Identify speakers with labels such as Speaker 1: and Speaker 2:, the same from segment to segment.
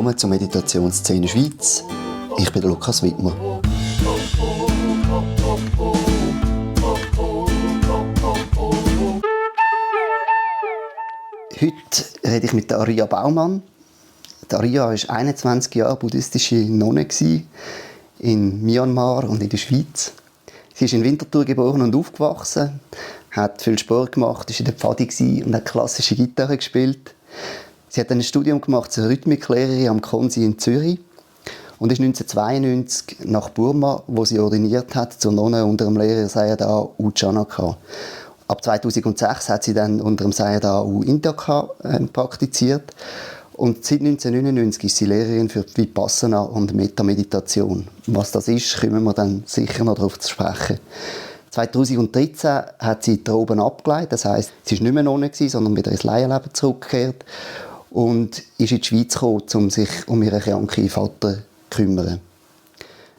Speaker 1: willkommen zur Meditationsszene Schweiz. Ich bin Lukas Wittmer. Heute rede ich mit Aria Baumann. Aria war 21 Jahre buddhistische Nonne in Myanmar und in der Schweiz. Sie ist in Winterthur geboren und aufgewachsen, hat viel Sport gemacht, war in der Pfadi und hat klassische Gitarre gespielt. Sie hat ein Studium gemacht zur Rhythmiklehrerin am Konsi in Zürich und ist 1992 nach Burma, wo sie ordiniert hat, zur Nonne unter dem Lehrer Sayadaw U Janaka. Ab 2006 hat sie dann unter dem Sayadaw U Indaka praktiziert und seit 1999 ist sie Lehrerin für Vipassana und Metta-Meditation. Was das ist, kommen wir dann sicher noch darauf zu sprechen. 2013 hat sie die Roben abgelegt, das heisst, sie war nicht mehr Nonne, sondern wieder ins Laienleben zurückgekehrt und ist in die Schweiz gekommen, um sich um ihren kranken Vater zu kümmern.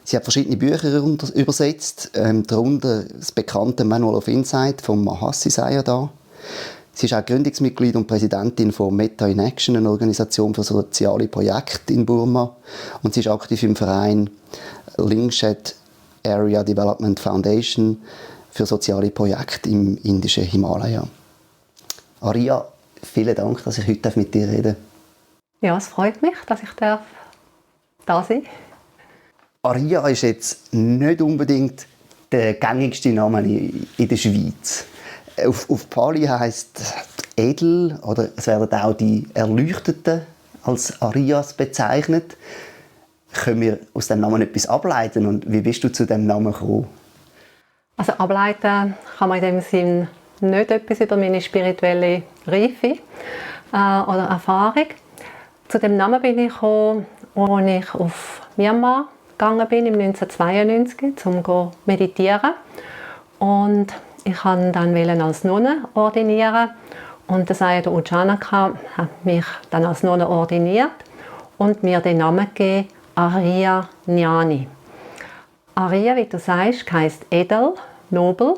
Speaker 1: Sie hat verschiedene Bücher übersetzt, darunter das bekannte Manual of Insight von Mahasi Sayadaw. Sie ist auch Gründungsmitglied und Präsidentin von Metta in Action, einer Organisation für soziale Projekte in Burma. Und sie ist aktiv im Verein Lingshet Area Development Foundation für soziale Projekte im indischen Himalaya. Aria, vielen Dank, dass ich heute mit dir reden darf.
Speaker 2: Ja, es freut mich, dass ich da sein darf.
Speaker 1: Aria ist jetzt nicht unbedingt der gängigste Name in der Schweiz. Auf Pali heisst edel, oder es werden auch die Erleuchteten als Arias bezeichnet. Können wir aus dem Namen etwas ableiten und wie bist du zu dem Namen gekommen?
Speaker 2: Also ableiten kann man in dem Sinn nicht etwas über meine spirituelle Reife oder Erfahrung. Zu dem Namen bin ich gekommen, als ich auf Myanmar gegangen bin, im 1992, um zu meditieren. Und ich wollte dann als Nonne ordinieren. Und der Sayadaw U Janaka hat mich dann als Nonne ordiniert und mir den Namen gegeben, Aria Jnani. Aria, wie du sagst, heisst edel, nobel.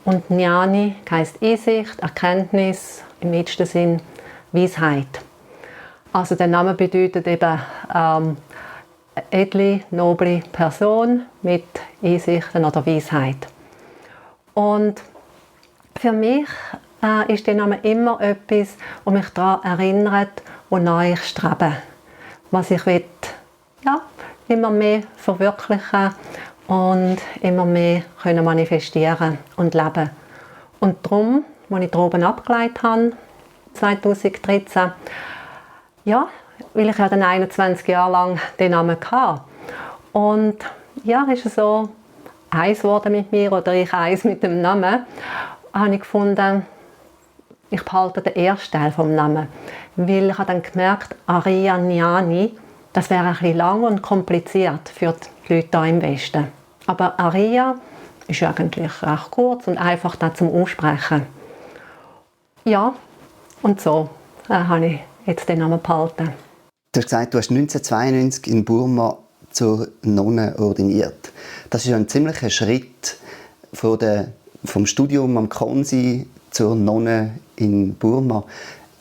Speaker 2: Und Jnani heisst Einsicht, Erkenntnis, im weitesten Sinn Weisheit. Also der Name bedeutet eben edle, noble Person mit Einsichten oder Weisheit. Und für mich ist der Name immer etwas, das mich daran erinnert, wonach ich strebe. Was ich will, ja, immer mehr verwirklichen und immer mehr können manifestieren und leben. Und darum, als ich droben abgeleitet habe, 2013, ja, weil ich ja dann 21 Jahre lang den Namen hatte. Und ja, ist es so eins geworden mit mir oder ich eins mit dem Namen, habe ich gefunden, ich behalte den ersten Teil vom Namen. Weil ich habe dann gemerkt, Aria Jnani, das wäre ein bisschen lang und kompliziert für die Leute hier im Westen. Aber Aria ist eigentlich recht kurz und einfach da zum Aussprechen. Ja, und so habe ich jetzt den Namen behalten.
Speaker 1: Du hast gesagt, du hast 1992 in Burma zur Nonne ordiniert. Das ist ein ziemlicher Schritt vom Studium am Konsi zur Nonne in Burma.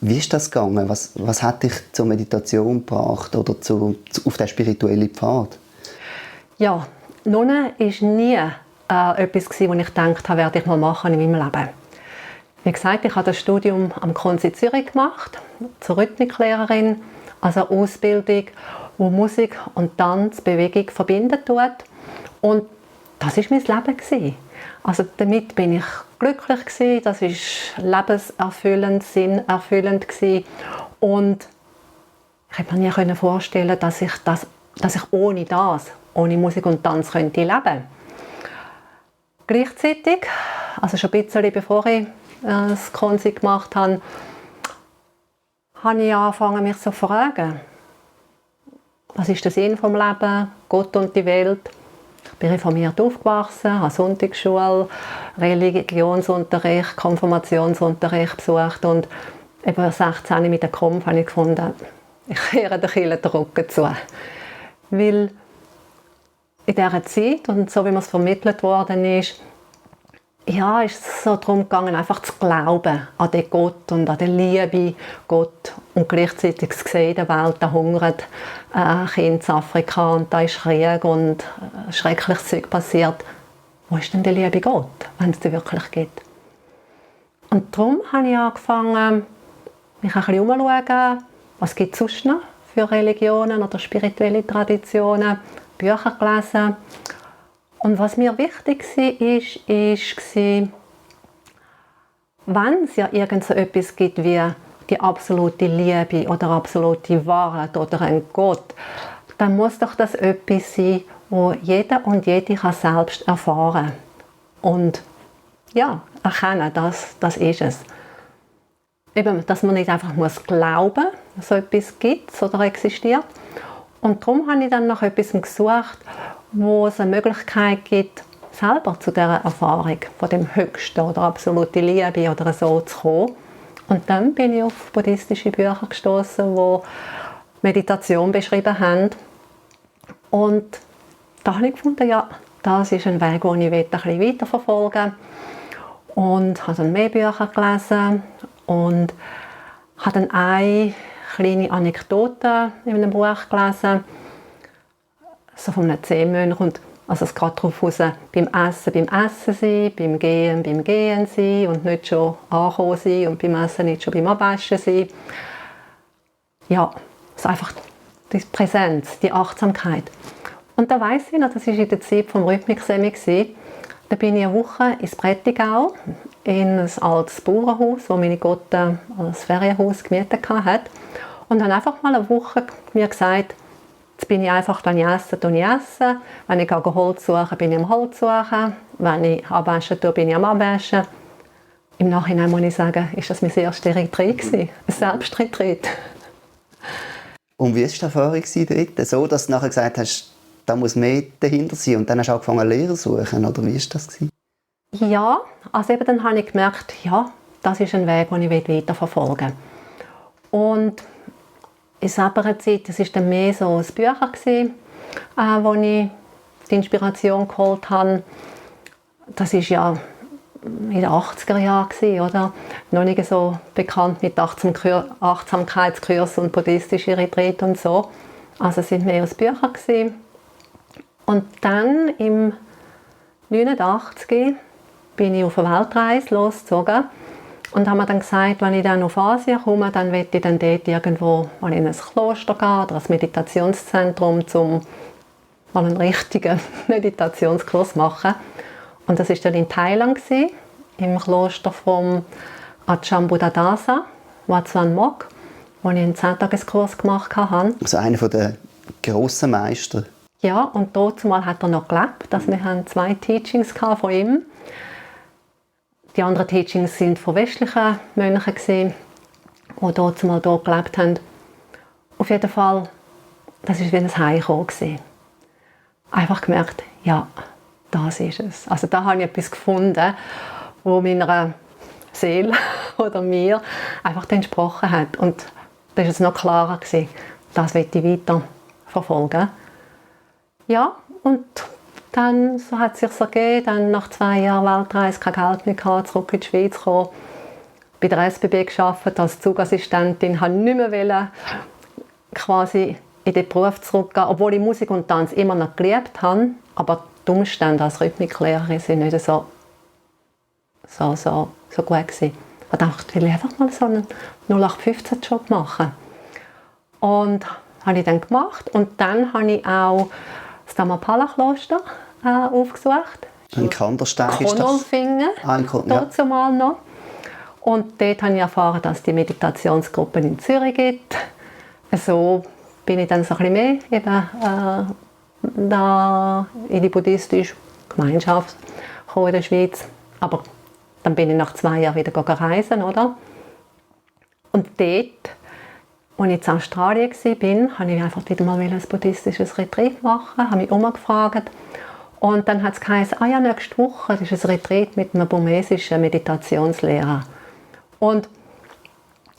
Speaker 1: Wie ist das gegangen? Was hat dich zur Meditation gebracht oder auf den spirituellen Pfad?
Speaker 2: Ja, Nonne war nie etwas, was ich gedacht habe, werde ich mal machen in meinem Leben. Wie gesagt, ich habe das Studium am Konsi Zürich gemacht, zur Rhythmiklehrerin, also eine Ausbildung, die Musik und Tanz, Bewegung verbinden tut. Und das war mein Leben. Also damit bin ich glücklich gewesen, das war lebenserfüllend, sinnerfüllend gewesen. Und ich konnte mir nie vorstellen, dass ich ohne Musik und Tanz könnte leben. Gleichzeitig, also schon ein bisschen bevor ich das Konsi gemacht habe, habe ich angefangen, mich zu fragen, was ist der Sinn des Lebens, Gott und die Welt. Ich bin reformiert aufgewachsen, habe Sonntagsschule, Religionsunterricht, Konfirmationsunterricht besucht und etwa 16 mit der Konf habe ich gefunden, ich kehre der Kirche den Rücken zu. Weil in dieser Zeit, und so wie mir es vermittelt worden ist, ist es so darum gegangen, einfach zu glauben an den Gott und an die Liebe Gott und gleichzeitig sehen in der Welt, da hungern Kinder in Afrika und da ist Krieg und schreckliches Zeug passiert. Wo ist denn der liebe Gott, wenn es den wirklich gibt? Und darum habe ich angefangen, mich ein bisschen umzuschauen, was gibt es sonst noch für Religionen oder spirituelle Traditionen, Bücher gelesen. Und was mir wichtig war, wenn es ja irgend so etwas gibt wie die absolute Liebe oder absolute Wahrheit oder ein Gott, dann muss doch das etwas sein, wo jeder und jede kann selbst erfahren und ja, erkennen, das ist es. Eben, dass man nicht einfach muss glauben, dass so etwas gibt oder existiert. Und darum habe ich dann nach etwas gesucht, wo es eine Möglichkeit gibt, selber zu dieser Erfahrung von dem Höchsten oder absolute Liebe oder so zu kommen. Und dann bin ich auf buddhistische Bücher gestoßen, die Meditation beschrieben haben. Und da habe ich gefunden, ja, das ist ein Weg, den ich ein bisschen weiterverfolgen will. Und habe dann mehr Bücher gelesen und habe dann eine kleine Anekdote in einem Buch gelesen, so von einem Zen-Mönch. Und also es geht darauf raus, beim Essen sein, beim Gehen sein und nicht schon angekommen sein und beim Essen nicht schon beim Abwaschen sein. Ja, also einfach die Präsenz, die Achtsamkeit. Und da weiss ich noch, das war in der Zeit vom Rhythmik-Semi. Da bin ich eine Woche ins Prättigau, in ein altes Bauernhaus, das meine Gotte als Ferienhaus gemietet hat. Und habe einfach mal eine Woche mir gesagt, jetzt bin ich einfach, wenn ich esse. Wenn ich Holz suche, bin ich am Holz suchen. Wenn ich abwaschen tue, bin ich am Abwaschen. Im Nachhinein muss ich sagen, ist das mein erstes Retreat gewesen. Ein Selbstretreat.
Speaker 1: Und wie war die Erfahrung dort? So, dass du nachher gesagt hast, da muss mehr dahinter sein und dann hast du angefangen, Lehrer zu suchen, oder wie war das?
Speaker 2: Ja, also eben dann habe ich gemerkt, ja, das ist ein Weg, den ich weiterverfolgen will. Und in selber Zeit, das war dann mehr so ein Bücher, wo ich die Inspiration geholt habe. Das war ja in den 80er Jahren, oder? Noch nicht so bekannt mit Achtsamkeitskursen und buddhistischen Retreat und so. Also es waren mehr als Bücher. Und dann im 1989 bin ich auf eine Weltreise losgezogen und habe mir dann gesagt, wenn ich dann auf Asien komme, dann will ich dann dort irgendwo mal in ein Kloster gehen oder ein Meditationszentrum, um mal einen richtigen Meditationskurs zu machen. Und das war dann in Thailand, im Kloster vom Ajahn Buddhadasa, Wat Suan Mokkh, wo ich einen 10-Tageskurs gemacht habe.
Speaker 1: Also einer der grossen Meister.
Speaker 2: Ja, und dort hat er noch gelebt. Also wir hatten 2 Teachings von ihm. Die anderen Teachings waren von westlichen Mönchen, die dort gelebt haben. Auf jeden Fall, das war wie ein Heimkommen. Einfach gemerkt, ja, das ist es. Also da habe ich etwas gefunden, wo meiner Seele oder mir einfach entsprochen hat. Und das war es noch klarer, das möchte ich weiter verfolgen. Ja, und dann so hat es sich so gegeben, dann nach 2 Jahren Weltreise kein Geld mehr gehabt, zurück in die Schweiz gekommen, bei der SBB gearbeitet als Zugassistentin, habe nicht mehr quasi in den Beruf zurückgehen, obwohl ich Musik und Tanz immer noch geliebt habe, aber die Umstände als Rhythmiklehrerin sind nicht so gut gewesen. Ich dachte, ich will einfach mal so einen 0815-Job machen. Und habe ich dann gemacht und dann habe ich auch das Dhammapada-Kloster aufgesucht.
Speaker 1: In Kandersteg ist das?
Speaker 2: Konolfingen, dazu mal noch. Und dort habe ich erfahren, dass es die Meditationsgruppen in Zürich gibt. So bin ich dann so ein bisschen mehr eben, da in die buddhistische Gemeinschaft in der Schweiz. Aber dann bin ich nach 2 Jahren wieder reisen, oder? Und dort, als ich in Australien war, habe ich einfach wieder mal ein buddhistisches Retreat machen, habe mich umgefragt. Und dann hat es geheißen, ja, nächste Woche das ist ein Retreat mit einem burmesischen Meditationslehrer. Und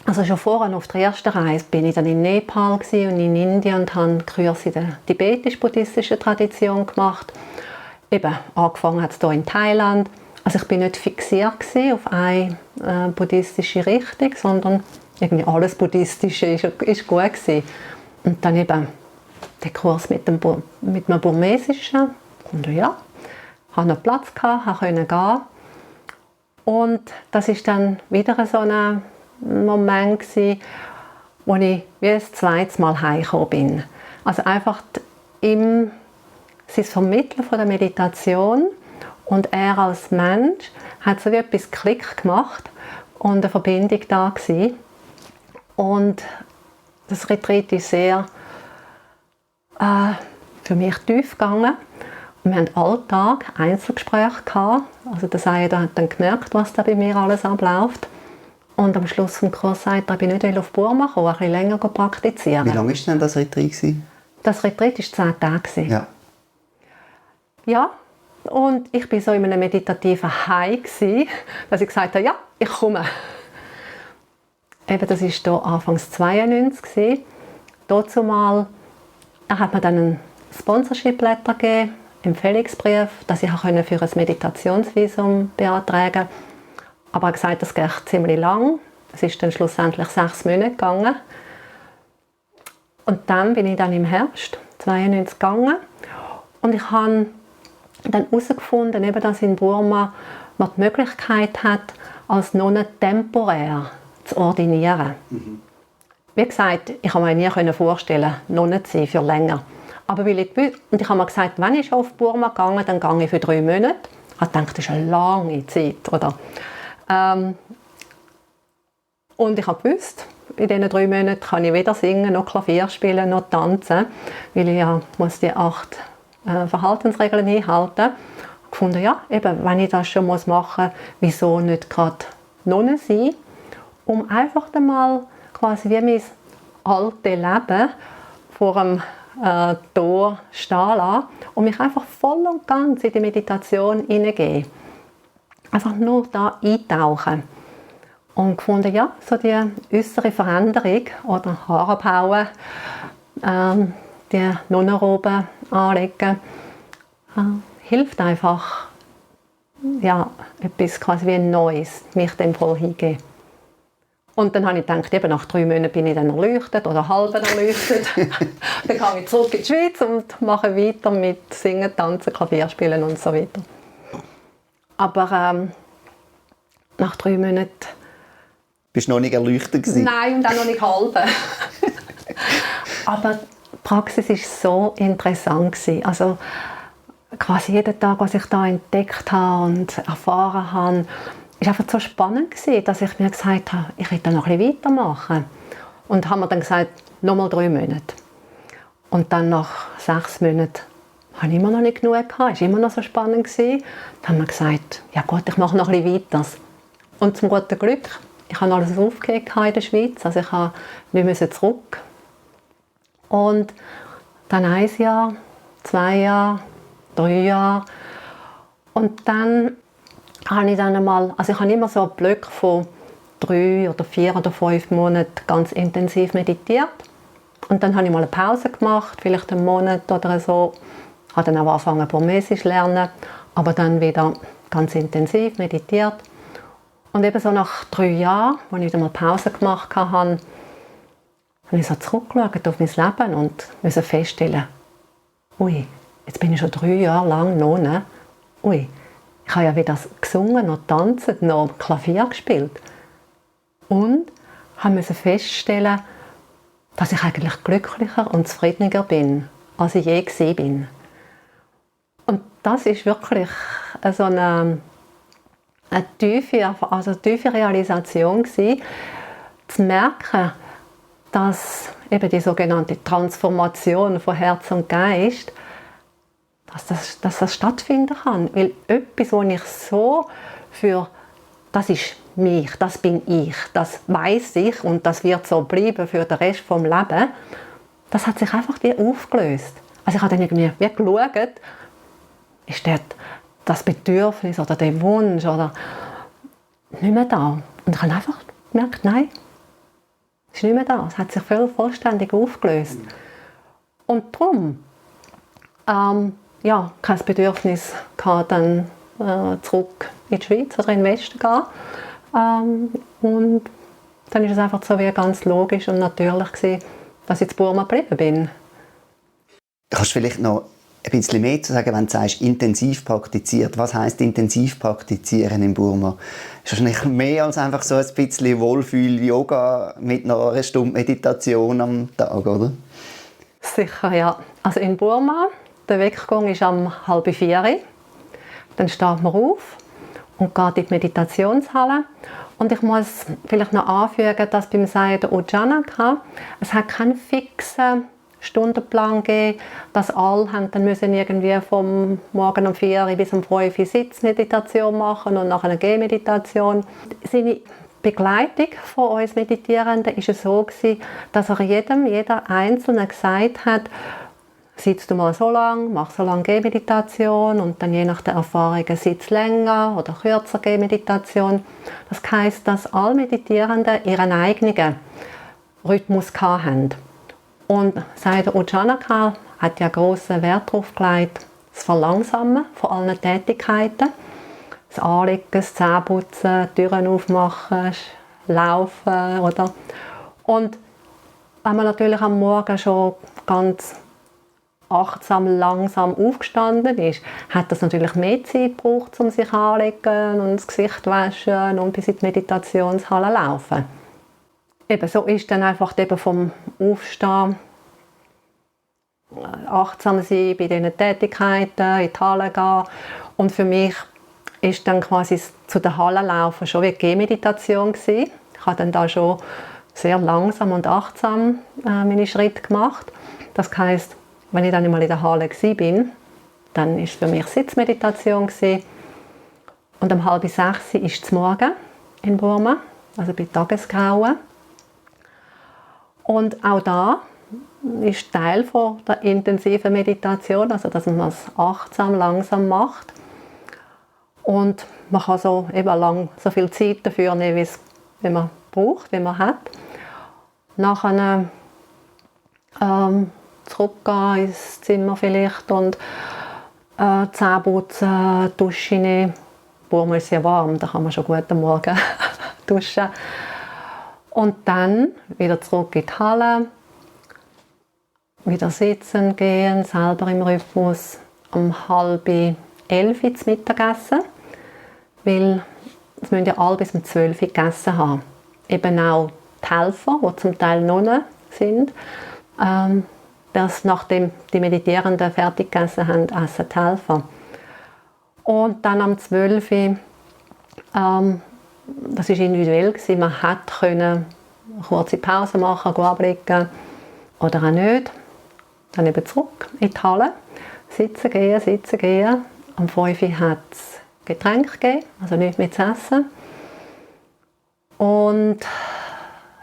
Speaker 2: also schon vorher auf der ersten Reise bin ich dann in Nepal und in Indien und habe Kurse in der tibetisch-buddhistischen Tradition gemacht. Eben, angefangen hat es hier in Thailand. Also ich bin nicht fixiert auf eine buddhistische Richtung, sondern irgendwie alles Buddhistische ist gut gewesen. Und dann eben der Kurs mit einem Burmesischen. Und ja, ich hatte noch Platz, konnte gehen. Und das war dann wieder so ein Moment gewesen, wo ich wie ein zweites Mal heimgekommen bin. Also einfach sein Vermitteln von der Meditation und er als Mensch hat so wie etwas Klick gemacht und eine Verbindung da gewesen. Und das Retreat ist sehr für mich tief gegangen. Und wir hatten alltag Einzelgespräche gehabt. Also der Sayeda hat dann gemerkt, was da bei mir alles abläuft. Und am Schluss des Kurses sagt er, ich bin nicht auf Burma gekommen, ein bisschen länger praktizieren.
Speaker 1: Wie lange war denn das Retreat?
Speaker 2: Das Retreat war 10 Tage.
Speaker 1: Ja.
Speaker 2: Ja, und ich war so in einem meditativen High, dass ich gesagt habe, ja, ich komme. Eben, das war hier Anfangs 92. Dazu mal, er hat mir dann ein Sponsorship-Letter gegeben, Empfehlungsbrief, dass ich für ein Meditationsvisum beantragen konnte. Aber er hat gesagt, das geht ziemlich lang. Es ist dann schlussendlich 6 Monate gegangen. Und dann bin ich dann im Herbst 92 gegangen. Und ich habe dann herausgefunden, eben, dass in Burma man die Möglichkeit hat, als Nonne temporär zu ordinieren. Mhm. Wie gesagt, ich konnte mir nie vorstellen, Nonne zu sein für länger. Aber weil ich habe mir gesagt, wenn ich auf Burma gehe, dann gehe ich für 3 Monate. Ich dachte, das ist eine lange Zeit. Oder? Und ich habe gewusst, in diesen 3 Monaten kann ich weder singen, noch Klavier spielen, noch tanzen, weil ich ja muss die 8 Verhaltensregeln einhalten. Ich habe gefunden, ja, eben, wenn ich das schon machen muss, wieso nicht gerade Nonne sein, um einfach einmal quasi wie mein altes Leben vor dem Tor stehen lassen und mich einfach voll und ganz in die Meditation hineingehen. Einfach nur da eintauchen. Und gefunden, ja, so die äußere Veränderung oder Haare abhauen, die Nonnenrobe anlegen, hilft einfach, ja, etwas quasi wie ein Neues, mich dem voll hingeben. Und dann habe ich gedacht, eben nach 3 Monaten bin ich dann erleuchtet oder halb erleuchtet. Dann gehe ich zurück in die Schweiz und mache weiter mit Singen, Tanzen, Klavier spielen und so weiter. Aber nach 3 Monaten...
Speaker 1: Bist du noch nicht erleuchtet gewesen?
Speaker 2: Nein, und auch noch nicht halb. Aber die Praxis war so interessant gewesen. Also quasi jeden Tag, was ich da entdeckt habe und erfahren habe, war einfach so spannend gewesen, dass ich mir gesagt habe, ich will da noch ein bisschen weitermachen. Und haben mir dann gesagt, nochmal 3 Monate. Und dann nach 6 Monaten habe ich immer noch nicht genug gehabt. Es war immer noch so spannend gewesen. Dann haben wir gesagt, ja gut, ich mache noch ein bisschen weiter. Und zum guten Glück, ich habe alles aufgegeben in der Schweiz, also ich musste nicht zurück. Und dann 1 Jahr, 2 Jahre, 3 Jahre. Und dann habe ich dann einmal, also ich habe immer so Blöcke von 3 oder 4 oder 5 Monaten ganz intensiv meditiert. Und dann habe ich mal eine Pause gemacht, vielleicht einen Monat oder so. Ich habe dann auch angefangen, Burmesisch zu lernen, aber dann wieder ganz intensiv meditiert. Und eben so nach 3 Jahren, als ich wieder mal Pause gemacht habe, habe ich so zurückgeschaut auf mein Leben und musste feststellen, ui, jetzt bin ich schon 3 Jahre lang Nonne. Ui, ich habe ja weder gesungen, noch tanzen, noch Klavier gespielt. Und musste feststellen, dass ich eigentlich glücklicher und zufriedener bin, als ich je gewesen bin. Und das ist wirklich so eine tiefe Realisation gewesen, zu merken, dass eben die sogenannte Transformation von Herz und Geist, dass das stattfinden kann. Weil etwas, was ich so für, das ist mich, das bin ich, das weiß ich und das wird so bleiben für den Rest des Lebens, das hat sich einfach wie aufgelöst. Also ich habe dann irgendwie wie geschaut, ist das Bedürfnis oder der Wunsch oder nicht mehr da. Und ich habe einfach gemerkt, nein, es ist nicht mehr da. Es hat sich vollständig aufgelöst. Und darum kein Bedürfnis gehabt, dann zurück in die Schweiz oder in den Westen zu gehen. Und dann ist es einfach so wie ganz logisch und natürlich gewesen, dass ich in Burma geblieben bin.
Speaker 1: Kannst du vielleicht noch ein bisschen mehr zu sagen, wenn du sagst, intensiv praktiziert? Was heisst intensiv praktizieren in Burma? Ist wahrscheinlich mehr als einfach so ein bisschen Wohlfühl-Yoga mit noch einer Stunde Meditation am Tag, oder?
Speaker 2: Sicher, ja. Also in Burma, der Weggang ist um 3:30. Dann steht man auf und geht in die Meditationshalle. Und ich muss vielleicht noch anfügen, dass beim Sayadaw U Janaka es hat keinen fixen Stundenplan gegeben, dass alle haben dann müssen irgendwie vom Morgen um 4 Uhr bis um 5 Uhr Sitzmeditation machen und nachher eine Gehmeditation. Seine Begleitung von uns Meditierenden war es so, dass er jeder Einzelne gesagt hat, sitz du mal so lang, mach so lange Gehmeditation und dann je nach der Erfahrungen sitz länger oder kürzer Gehmeditation. Das heisst, dass alle Meditierenden ihren eigenen Rhythmus hatten. Und Sayadaw U Janaka hat ja grossen Wert darauf gelegt, das Verlangsamen von allen Tätigkeiten. Das Anlegen, das Zähneputzen, Türen aufmachen, Laufen, oder? Und wenn man natürlich am Morgen schon ganz achtsam, langsam aufgestanden ist, hat das natürlich mehr Zeit gebraucht, um sich anzulegen und das Gesicht zu waschen und bis in die Meditationshalle zu laufen. Eben, so ist dann einfach eben vom Aufstehen, achtsam sein bei diesen Tätigkeiten, in die Halle gehen. Und für mich ist dann quasi zu der Halle laufen schon wie Gehmeditation gewesen. Ich habe dann da schon sehr langsam und achtsam meine Schritte gemacht. Das heisst, wenn ich dann einmal in der Halle war, dann war es für mich Sitzmeditation gewesen. Und um 5:30 ist es morgen in Burma, also bei Tagesgrauen. Und auch da ist Teil von der intensiven Meditation, also dass man es achtsam, langsam macht. Und man kann so viel Zeit dafür nehmen, wie man braucht, wie man hat. Nachher zurückgehen ins Zimmer vielleicht und Zähne putzen, Dusche nehmen. Burma ist sehr warm, da kann man schon gut am Morgen duschen. Und dann wieder zurück in die Halle, wieder sitzen gehen, selber im Rhythmus, um 10:30 zum Mittagessen, weil es müssen ja alle bis um 12 Uhr gegessen haben. Eben auch die Helfer, die zum Teil Nonnen sind, dass nachdem die Meditierenden fertig gegessen haben, essen die Helfer. Und dann um 12 Uhr, das war individuell, man konnte eine kurze Pause machen, abliegen oder auch nicht. Dann eben zurück in die Halle, sitzen gehen. Um 5 Uhr hat es Getränke gegeben, also nichts mehr zu essen. Und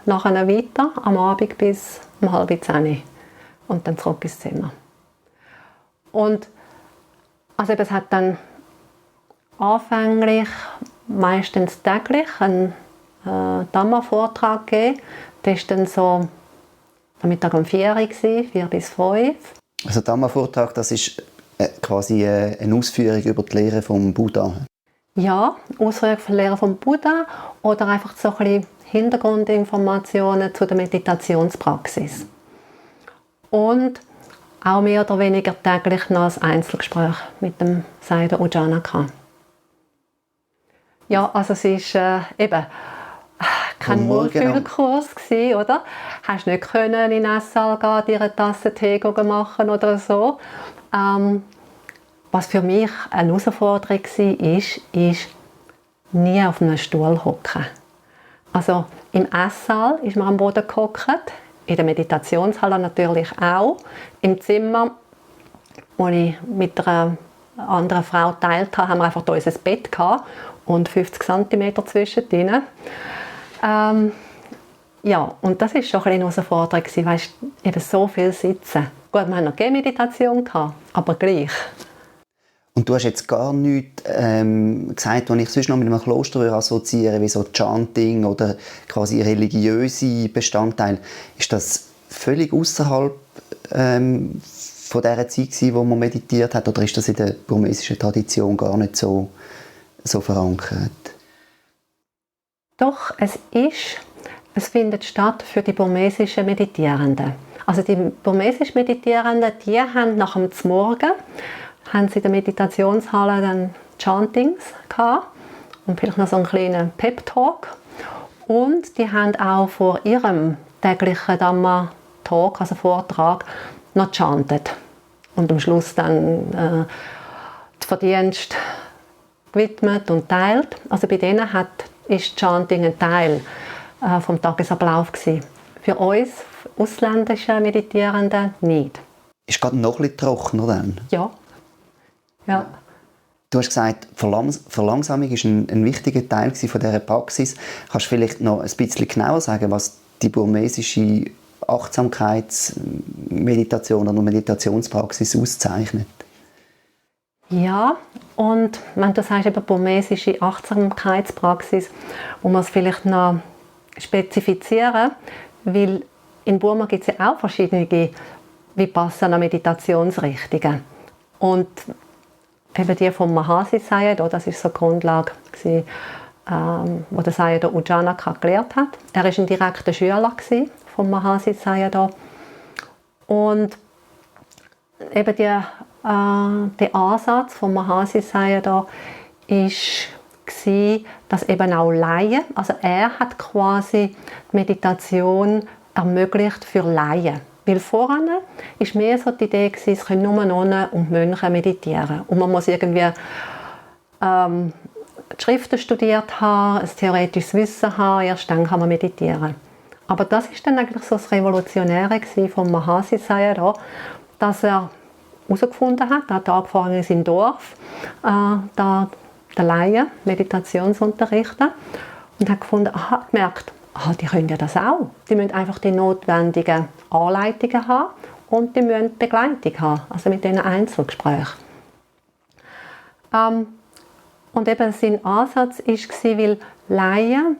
Speaker 2: nachher weiter am Abend bis um 9:30 und dann zurück ins Zimmer. Und also es hat dann anfänglich meistens täglich einen Dhamma-Vortrag gegeben. Das war dann so am Mittag um 4 Uhr, 4 bis 5.
Speaker 1: Also Dhamma-Vortrag, das ist quasi eine Ausführung über die Lehre vom Buddha?
Speaker 2: Ja, Ausführung von der Lehre vom Buddha oder einfach so ein bisschen Hintergrundinformationen zu der Meditationspraxis. Und auch mehr oder weniger täglich noch ein Einzelgespräch mit dem Sayadaw U Janaka. Ja, also es war eben kein Wohlfühlkurs, oder? Hast nicht können in den Esssaal gehen, dir eine Tasse Tee machen oder so. Was für mich eine Herausforderung war, ist nie auf einem Stuhl hocken. Also im Esssaal ist man am Boden gehockt, in der Meditationshalle natürlich auch. Im Zimmer, wo ich mit einer anderen Frau geteilt habe, haben wir einfach unser Bett gehabt und 50 cm zwischendrin. Ja, und das war schon eine Herausforderung, weißt, eben so viel sitzen. Gut, wir hatten noch keine Meditation gehabt, aber gleich.
Speaker 1: Und du hast jetzt gar nichts gesagt, was ich sonst noch mit einem Kloster assoziiere, wie so Chanting oder quasi religiöse Bestandteile. Ist das völlig außerhalb von dieser Zeit gewesen, wo man meditiert hat, oder ist das in der burmesischen Tradition gar nicht so verankert?
Speaker 2: Doch, es ist es findet statt für die burmesischen Meditierenden. Also die burmesisch Meditierenden, die haben nach dem Morgen haben sie in der Meditationshalle dann Chantings gehabt und vielleicht noch so einen kleinen Pep-Talk. Und die haben auch vor ihrem täglichen Dhamma-Talk, also Vortrag, noch chantet. Und am Schluss dann den Verdienst gewidmet und teilt. Also bei denen ist Chanting ein Teil vom Tagesablauf gewesen. Für uns ausländische Meditierende nicht.
Speaker 1: Ist gerade noch ein bisschen trockener dann?
Speaker 2: Ja. Ja.
Speaker 1: Du hast gesagt, Verlangsamung war ein wichtiger Teil von dieser Praxis. Kannst du vielleicht noch ein bisschen genauer sagen, was die burmesische Achtsamkeitsmeditation oder Meditationspraxis auszeichnet?
Speaker 2: Ja, und wenn du sagst, eben burmesische Achtsamkeitspraxis, muss man es vielleicht noch spezifizieren, weil in Burma gibt es ja auch verschiedene Vipassana-Meditationsrichtungen. Und eben die von Mahasi Sayadaw, das ist so die Grundlage, wo der Sayadaw Ujjanaka gelehrt hat. Er war ein direkter Schüler von Mahasi Sayadaw. Und eben der Ansatz von Mahasi Sayadaw war, dass eben auch Laien, also er hat quasi die Meditation ermöglicht für Laien. Weil voran war mehr so die Idee, es können nur Nonnen und Mönche meditieren. Und man muss irgendwie die Schriften studiert haben, ein theoretisches Wissen haben, erst dann kann man meditieren. Aber das ist dann eigentlich so das Revolutionäre von Mahasi Sayadaw, dass er herausgefunden hat, er hat angefangen in seinem Dorf, da den Laien Meditation zu unterrichten und hat gemerkt, die können ja das auch. Die müssen einfach die notwendigen Anleitungen haben und die müssen Begleitung haben, also mit diesen Einzelgesprächen. Und eben sein Ansatz war, weil Laien,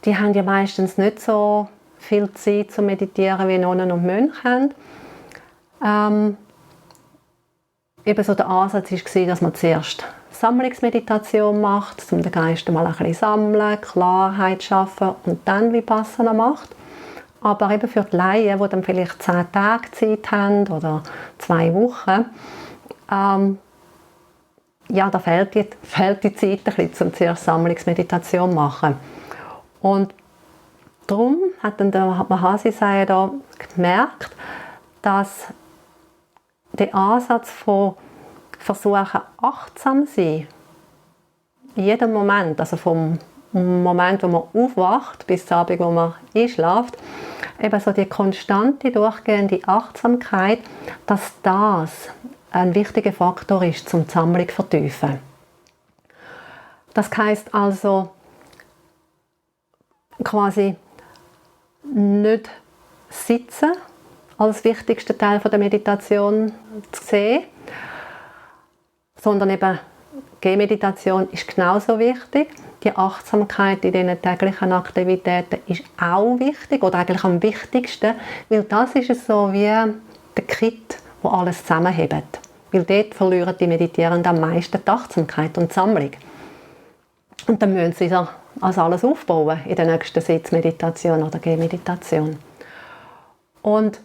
Speaker 2: die haben ja meistens nicht so viel Zeit zu meditieren, wie Nonnen und Mönche haben. Eben so der Ansatz war, dass man zuerst Sammlungsmeditation macht, um den Geist mal ein bisschen sammeln, Klarheit schaffen und dann Vipassana macht. Aber eben für die Laien, die dann vielleicht 10 Tage Zeit haben oder 2 Wochen, da fehlt die Zeit ein bisschen, um zuerst Sammlungsmeditation zu machen. Und darum hat dann der Mahasi Sayadaw gemerkt, dass der Ansatz von versuchen, achtsam zu sein, in jedem Moment, also vom Moment, wo man aufwacht, bis zum Abend, wo man einschläft, eben so die konstante, durchgehende Achtsamkeit, dass das ein wichtiger Faktor ist, zum die Sammlung zu vertiefen. Das heisst also, quasi nicht sitzen als wichtigster Teil der Meditation zu sehen, sondern eben Gehmeditation ist genauso wichtig. Die Achtsamkeit in diesen täglichen Aktivitäten ist auch wichtig oder eigentlich am wichtigsten, weil das ist so wie der Kit, der alles zusammenhebt. Weil dort verlieren die Meditierenden am meisten die Achtsamkeit und die Sammlung. Und dann müssen sie also alles aufbauen in der nächsten Sitzmeditation oder Gehmeditation. Und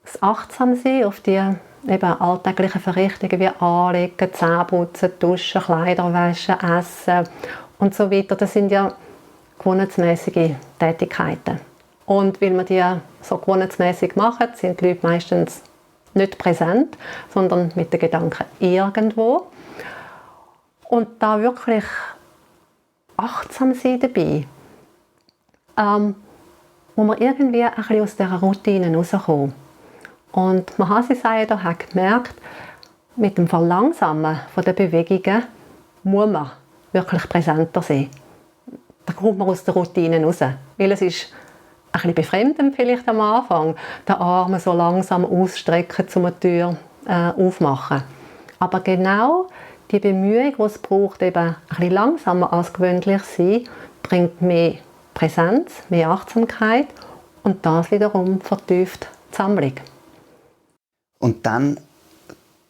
Speaker 2: das Achtsam-Sein auf die eben alltäglichen Verrichtungen wie Anlegen, Zähneputzen, Duschen, Kleider waschen, Essen und so weiter, das sind ja gewohnheitsmäßige Tätigkeiten. Und weil wir die so gewohnheitsmäßig machen, sind die Leute meistens nicht präsent, sondern mit den Gedanken irgendwo. Und da wirklich achtsam sein dabei, muss man irgendwie ein bisschen aus dieser Routine rauskommen. Und Mahasi Sayadaw hat gemerkt, mit dem Verlangsamen der Bewegungen muss man wirklich präsenter sein. Da kommt man aus der Routine raus. Weil es ist ein bisschen befremdend vielleicht am Anfang, den Arm so langsam ausstrecken, um eine Tür aufmachen. Aber genau die Bemühung, die es braucht, eben ein bisschen langsamer als gewöhnlich sein, bringt mehr Präsenz, mehr Achtsamkeit und das wiederum vertieft die Sammlung.
Speaker 1: Und dann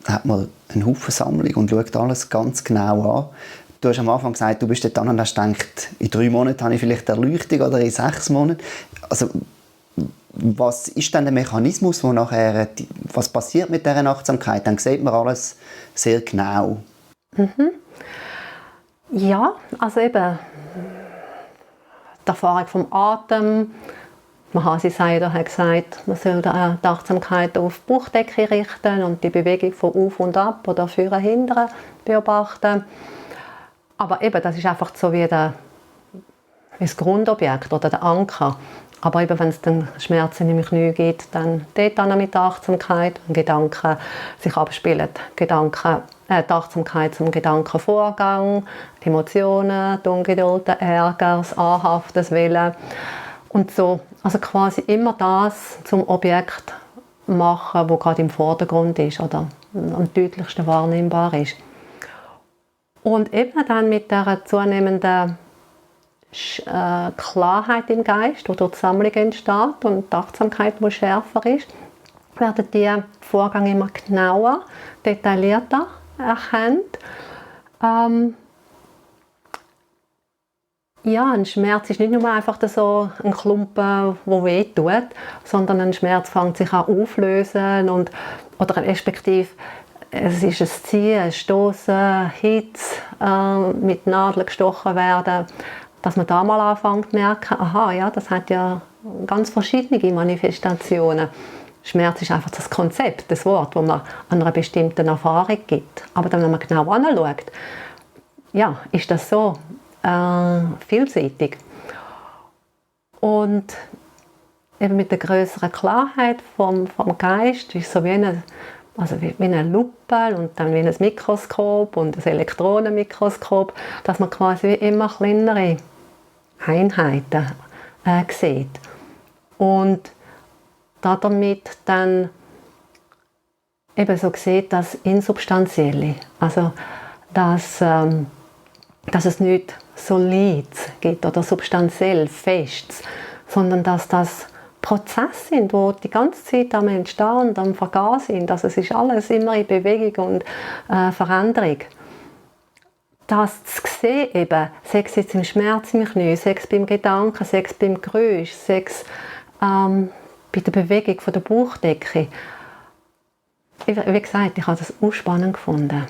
Speaker 1: hat man eine Haufen Sammlung und schaut alles ganz genau an. Du hast am Anfang gesagt, du bist dort dran und hast gedacht, in 3 Monaten habe ich vielleicht Erleuchtung oder in 6 Monaten. Also, was ist dann der Mechanismus, wo nachher, was passiert mit dieser Achtsamkeit? Dann sieht man alles sehr genau.
Speaker 2: Ja, also eben die Erfahrung vom Atem. Mahasi Sayadaw hat gesagt, man soll die Achtsamkeit auf die Bauchdecke richten und die Bewegung von auf und ab oder vorne hinten beobachten. Aber eben, das ist einfach so wie das Grundobjekt oder der Anker. Aber eben, wenn es dann Schmerzen im Knie gibt, dann dort dann mit der Achtsamkeit und Gedanken sich abspielen. Die Achtsamkeit zum Gedankenvorgang, die Emotionen, die Ungeduld, der Ärger, das Anhaften, das Willen. Und so, also quasi immer das zum Objekt machen, das gerade im Vordergrund ist oder am deutlichsten wahrnehmbar ist. Und eben dann mit der zunehmenden Klarheit im Geist, die durch die Sammlung entsteht und die Achtsamkeit, die schärfer ist, werden die Vorgänge immer genauer, detaillierter erkannt. Ja, ein Schmerz ist nicht nur einfach so ein Klumpen, der weh tut, sondern ein Schmerz fängt sich an auflösen oder respektive es ist ein Ziehen, ein Stossen, Hitze, mit Nadeln gestochen werden, dass man da mal anfängt zu merken, aha, ja, das hat ja ganz verschiedene Manifestationen. Schmerz ist einfach das Konzept, das Wort, das man an einer bestimmten Erfahrung gibt. Aber dann, wenn man genau anschaut, ja, ist das so vielseitig. Und eben mit der größeren Klarheit vom Geist ist so wie eine Lupe und dann wie ein Mikroskop und ein Elektronenmikroskop, dass man quasi immer kleinere Einheiten sieht. Und damit dann eben so sieht, das Insubstanzielle, also dass es nicht Solides gibt oder substanziell Festes, sondern dass das Prozesse sind, die die ganze Zeit am Entstehen und am Vergehen sind. Also es ist alles immer in Bewegung und Veränderung. Das zu sehen, eben, sei es jetzt im Schmerz im Knie, sei es beim Gedanken, sei es beim Geräusch, sei es bei der Bewegung von der Bauchdecke. Wie gesagt, ich habe das auch spannend gefunden.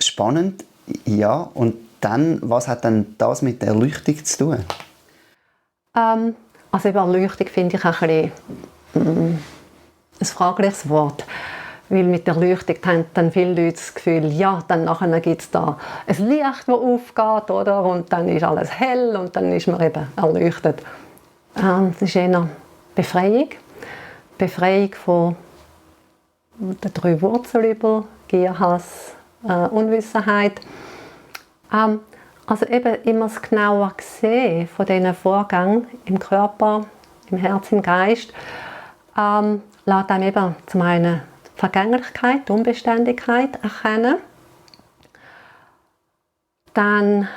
Speaker 1: Spannend, ja. Und dann, was hat denn das mit der Erleuchtung zu tun?
Speaker 2: Also über Erleuchtung finde ich auch ein fragliches Wort. Weil mit der Erleuchtung haben dann viele Leute das Gefühl, ja, dann nachher gibt es da ein Licht, das aufgeht, oder? Und dann ist alles hell und dann ist man eben erleuchtet. Das ist eher Befreiung. Befreiung von den 3 Wurzelübel, Gier, Hass, Unwissenheit. Also eben immer das genauer sehen von diesen Vorgängen im Körper, im Herz, im Geist, lässt einem eben zum einen Vergänglichkeit, Unbeständigkeit erkennen. Dann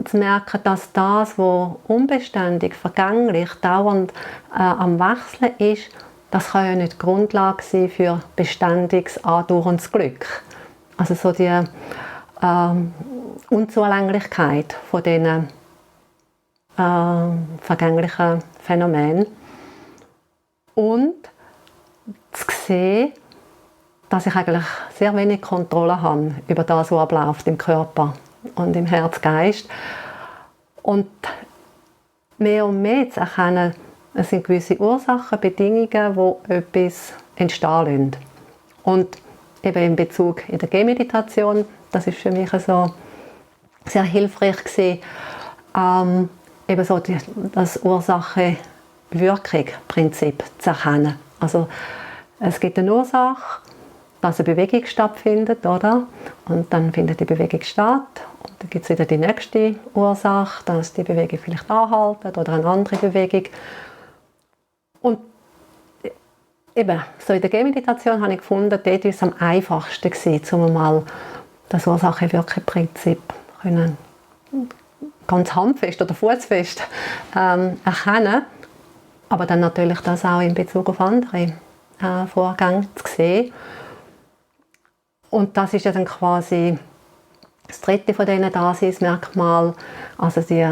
Speaker 2: zu merken, dass das, was unbeständig, vergänglich, dauernd am Wechseln ist, das kann ja nicht die Grundlage sein für beständiges, andauerndes Glück. Also so die Unzulänglichkeit von diesen vergänglichen Phänomenen. Und zu sehen, dass ich eigentlich sehr wenig Kontrolle habe über das, was abläuft im Körper und im Herz-Geist. Und mehr und mehr zu erkennen, es sind gewisse Ursachen, Bedingungen, wo etwas entstehen lassen. Und eben in Bezug in der Gehmeditation, das ist für mich so sehr hilfreich gewesen, eben so das Ursache-Wirkung-Prinzip zu erkennen. Also es gibt eine Ursache, dass eine Bewegung stattfindet, oder? Und dann findet die Bewegung statt. Und dann gibt es wieder die nächste Ursache, dass die Bewegung vielleicht anhaltet oder eine andere Bewegung. Und eben, so in der Gehmeditation habe ich gefunden, dort war es am einfachsten gewesen, um mal das Ursache-Wirkung-Prinzip ganz handfest oder fußfest erkennen. Aber dann natürlich das auch in Bezug auf andere Vorgänge zu sehen. Und das ist ja dann quasi Das dritte von diesen Daseinsmerkmalen, also die,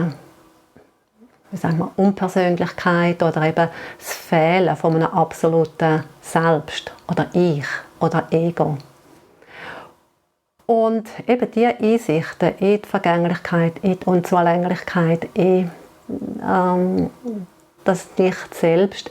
Speaker 2: wie sagen wir, Unpersönlichkeit oder eben das Fehlen von einem absoluten Selbst oder Ich oder Ego. Und eben diese Einsichten in die Vergänglichkeit, in die Unzulänglichkeit, in das Nicht-Selbst,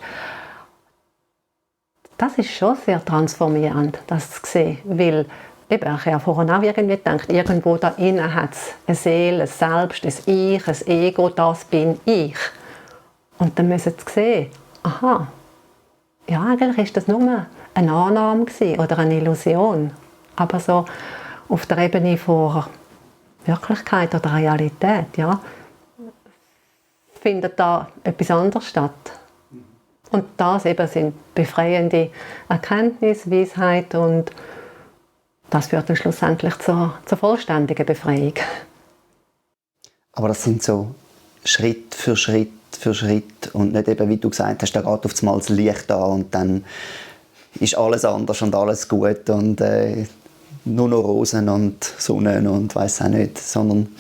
Speaker 2: das ist schon sehr transformierend, das zu sehen. Weil, eben, ich habe vorhin auch irgendwie gedacht, irgendwo da innen hat es eine Seele, ein Selbst, ein Ich, ein Ego, das bin ich. Und dann müssen sie sehen, aha, ja, eigentlich ist das nur eine Annahme oder eine Illusion. Aber so auf der Ebene von Wirklichkeit oder Realität, ja, findet da etwas anderes statt. Und das eben sind befreiende Erkenntnis, Weisheit und das führt dann schlussendlich zur vollständigen Befreiung.
Speaker 1: Aber das sind so Schritt für Schritt für Schritt und nicht eben, wie du gesagt hast, da geht auf einmal das Licht an und dann ist alles anders und alles gut und nur noch Rosen und Sonne und weiss auch nicht, sondern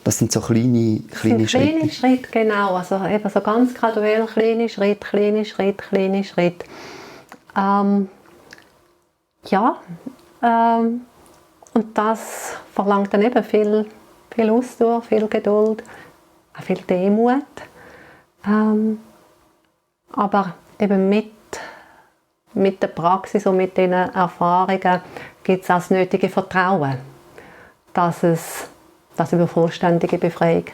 Speaker 1: das sind so kleine Schritte.
Speaker 2: Kleine Schritte, genau. Also eben so ganz graduell, kleine Schritte, kleine Schritte, kleine Schritte. Und das verlangt dann eben viel Ausdauer, viel Geduld, auch viel Demut. Aber eben mit der Praxis und mit diesen Erfahrungen gibt es auch das nötige Vertrauen, dass über vollständige Befreiung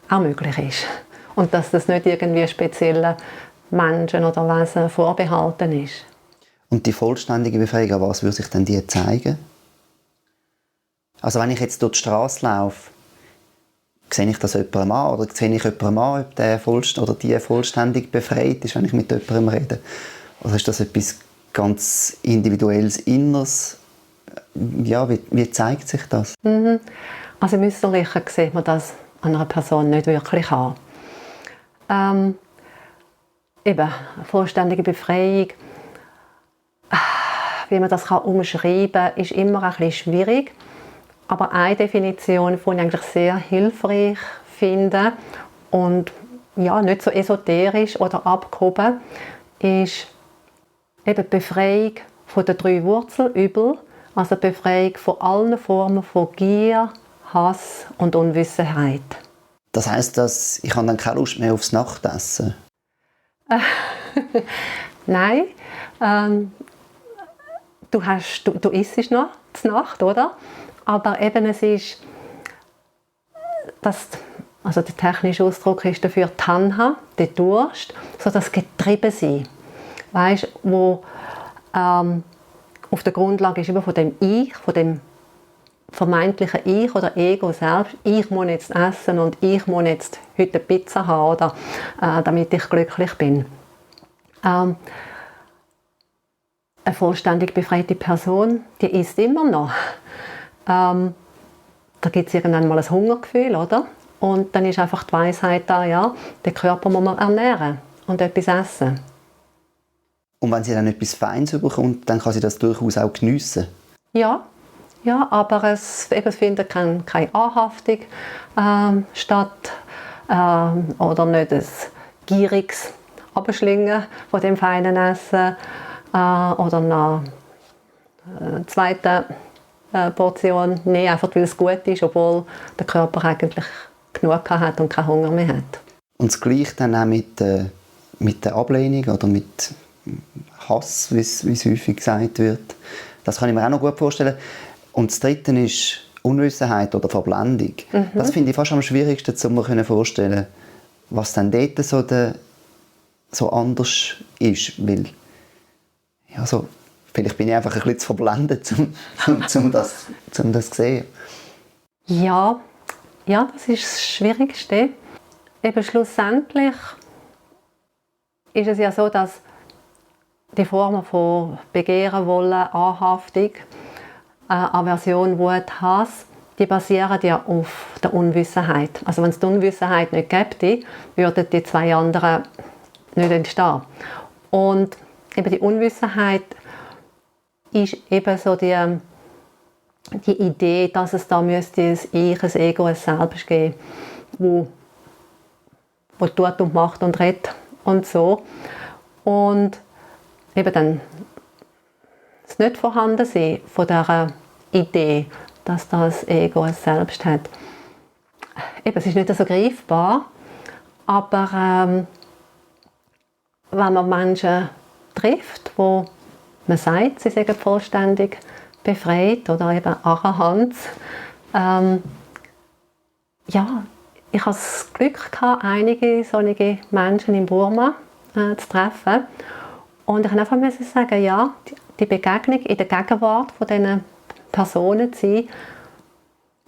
Speaker 2: auch möglich ist. Und dass das nicht irgendwie speziellen Menschen oder Wesen vorbehalten ist.
Speaker 1: Und die vollständige Befreiung, an was würde sich denn die zeigen? Also wenn ich jetzt durch die Straße laufe, sehe ich das jemandem an? Oder sehe ich jemandem an, ob der oder die vollständig befreit ist, wenn ich mit jemandem rede? Oder ist das etwas ganz Individuelles, Inneres? Ja, wie zeigt sich das?
Speaker 2: Also im Äußerlichen sieht man das an einer Person nicht wirklich an. Eben, vollständige Befreiung, wie man das umschreiben kann, ist immer ein bisschen schwierig. Aber eine Definition, die ich eigentlich sehr hilfreich finde und ja, nicht so esoterisch oder abgehoben, ist eben die Befreiung von den 3 Wurzelübel, also die Befreiung von allen Formen von Gier, Hass und Unwissenheit.
Speaker 1: Das heisst, dass ich habe dann keine Lust mehr aufs Nachtessen?
Speaker 2: Nein, du isst noch zur Nacht, oder? Aber eben es ist, also der technische Ausdruck ist dafür Tanha, der Durst, so das Getriebensein, weißt, wo auf der Grundlage ist immer von dem Ich, von dem vermeintlichen Ich oder Ego selbst. Ich muss jetzt essen und ich muss jetzt heute eine Pizza haben, oder, damit ich glücklich bin. Eine vollständig befreite Person, die isst immer noch. Da gibt es irgendwann mal ein Hungergefühl, oder? Und dann ist einfach die Weisheit da, ja, den Körper muss man ernähren und etwas essen.
Speaker 1: Und wenn sie dann etwas Feines bekommt, dann kann sie das durchaus auch geniessen?
Speaker 2: Ja, aber es findet keine Anhaftung statt oder nicht ein gieriges Abschlingen von dem feinen Essen oder eine zweite Portion, nee, einfach weil es gut ist, obwohl der Körper eigentlich genug hat und keinen Hunger mehr hat.
Speaker 1: Und das Gleiche dann auch mit der Ablehnung oder mit Hass, wie es häufig gesagt wird. Das kann ich mir auch noch gut vorstellen. Und das Dritte ist Unwissenheit oder Verblendung. Das finde ich fast am schwierigsten, um mir vorstellen, was dann dort so anders ist. Weil, ja, so, vielleicht bin ich einfach ein bisschen zu verblendet, um das zu sehen.
Speaker 2: Ja, das ist das Schwierigste. Eben schlussendlich ist es ja so, dass die Formen von Begehren, Wollen, Anhaftung, Aversion, Wut, Hass, die basieren ja auf der Unwissenheit. Also wenn es die Unwissenheit nicht gäbe, würden die 2 anderen nicht entstehen. Und eben die Unwissenheit ist eben so die die Idee, dass es da müsste ein Ich, ein Ego, ein Selbst geben, wo tut und macht und redet und so. Und eben dann das Nicht-Vorhandensein von dieser Idee, dass das Ego ein Selbst hat. Eben, es ist nicht so greifbar, aber wenn man Menschen trifft, wo man sagt, sie seien vollständig befreit oder eben Arahants, ja, ich hatte das Glück gehabt, einige solche Menschen in Burma zu treffen. Und ich musste einfach sagen, ja, die Begegnung in der Gegenwart von diesen Personen zu sein,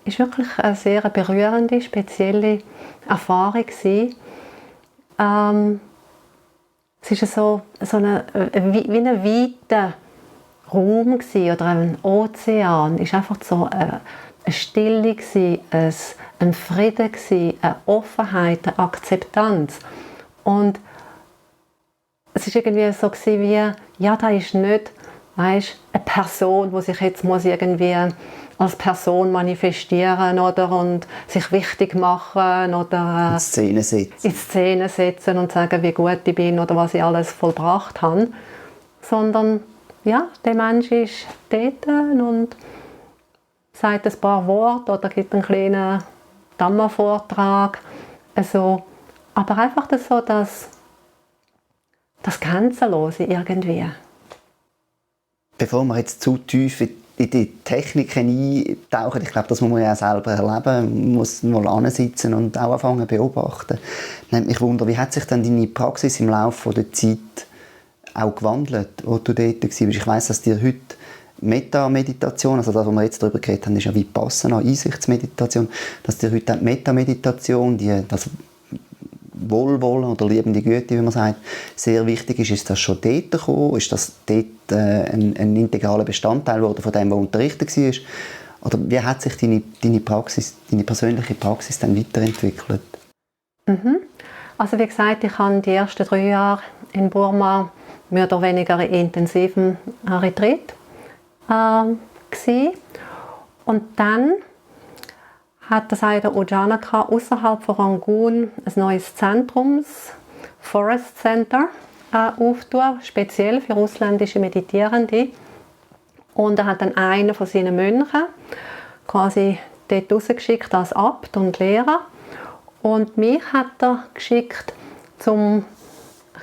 Speaker 2: ist wirklich eine sehr berührende, spezielle Erfahrung gewesen. Es war wie ein weiter Raum oder ein Ozean. Es war einfach so eine Stille, ein Frieden, eine Offenheit, eine Akzeptanz. Und es war irgendwie so wie, ja, da ist nicht, weißt, eine Person, die sich jetzt muss irgendwie als Person manifestieren oder und sich wichtig machen oder
Speaker 1: in
Speaker 2: Szene setzen und sagen, wie gut ich bin oder was ich alles vollbracht habe, sondern ja, der Mensch ist dort und sagt ein paar Worte oder gibt einen kleinen Dhamma-Vortrag, also, aber einfach so das Grenzenlose irgendwie.
Speaker 1: Bevor wir jetzt zu tief in die Techniken eintauchen, ich glaube, das muss man ja auch selber erleben, man muss mal ansitzen und auch anfangen zu beobachten. Nimmt mich Wunder, wie hat sich dann deine Praxis im Laufe der Zeit auch gewandelt, wo du dort warst? Ich weiss, dass dir heute Metta-Meditation, also das, was wir jetzt darüber geredet haben, ist ja Vipassana, Einsichtsmeditation, dass dir heute die Metta-Meditation, das Wohlwollen oder liebende Güte, wie man sagt, sehr wichtig ist. Ist das schon dort gekommen? Ist das dort ein integraler Bestandteil von dem, was unterrichtet war? Oder wie hat sich deine persönliche Praxis dann weiterentwickelt?
Speaker 2: Also wie gesagt, ich habe die ersten 3 Jahre in Burma mehr oder weniger in intensivem Retreat gewesen. Und dann hat das Ayodhya Ujjanaka außerhalb von Rangoon ein neues Zentrum, das Forest Center, aufgetan, speziell für ausländische Meditierende. Und er hat dann einen von seinen Mönchen quasi dort rausgeschickt als Abt und Lehrer. Und mich hat er geschickt, zum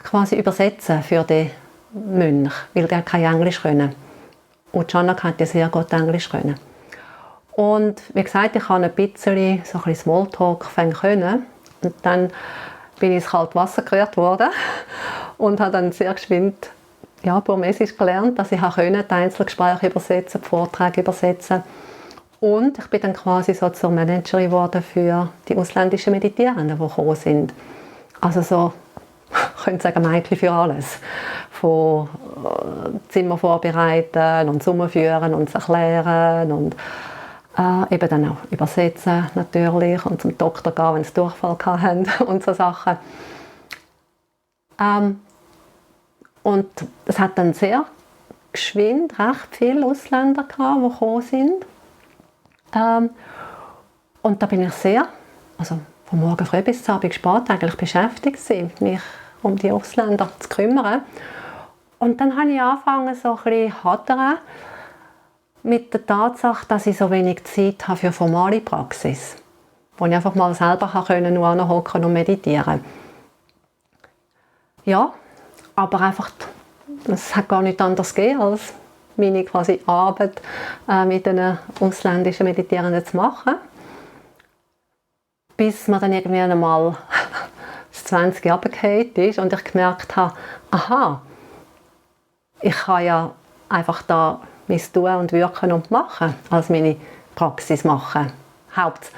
Speaker 2: quasi übersetzen für den Mönch, weil er kein Englisch können. Ujjanaka hat ja sehr gut Englisch können. Und wie gesagt, ich konnte ein bisschen Smalltalk können. Und dann bin ich ins kalte Wasser gerührt worden und habe dann sehr geschwind Burmesisch gelernt, dass ich die Einzelgespräche übersetzen, die Vorträge übersetzen. Und ich bin dann quasi so zur Managerin geworden für die ausländischen Meditierenden, die gekommen sind. Also so, ich könnte sagen, Mädchen für alles. Von Zimmer vorbereiten und zusammenführen und erklären und eben dann auch übersetzen natürlich und zum Doktor gehen, wenn sie Durchfall hatten und so Sachen. Und es hat dann sehr geschwind recht viele Ausländer gehabt, die gekommen sind. Und da bin ich sehr, also von morgen früh bis zum Abend spät eigentlich beschäftigt gewesen, mich um die Ausländer zu kümmern. Und dann habe ich angefangen, so ein bisschen hadern mit der Tatsache, dass ich so wenig Zeit habe für formale Praxis, wo ich einfach mal selber nur anhocken und meditieren. Ja, aber einfach, es hat gar nicht anders gegeben, als meine quasi Arbeit mit den ausländischen Meditierenden zu machen. Bis man dann irgendwann einmal das 20 runtergefallen ist und ich gemerkt habe, aha, ich kann ja einfach da mein Tun und Wirken und Machen als meine Praxis machen.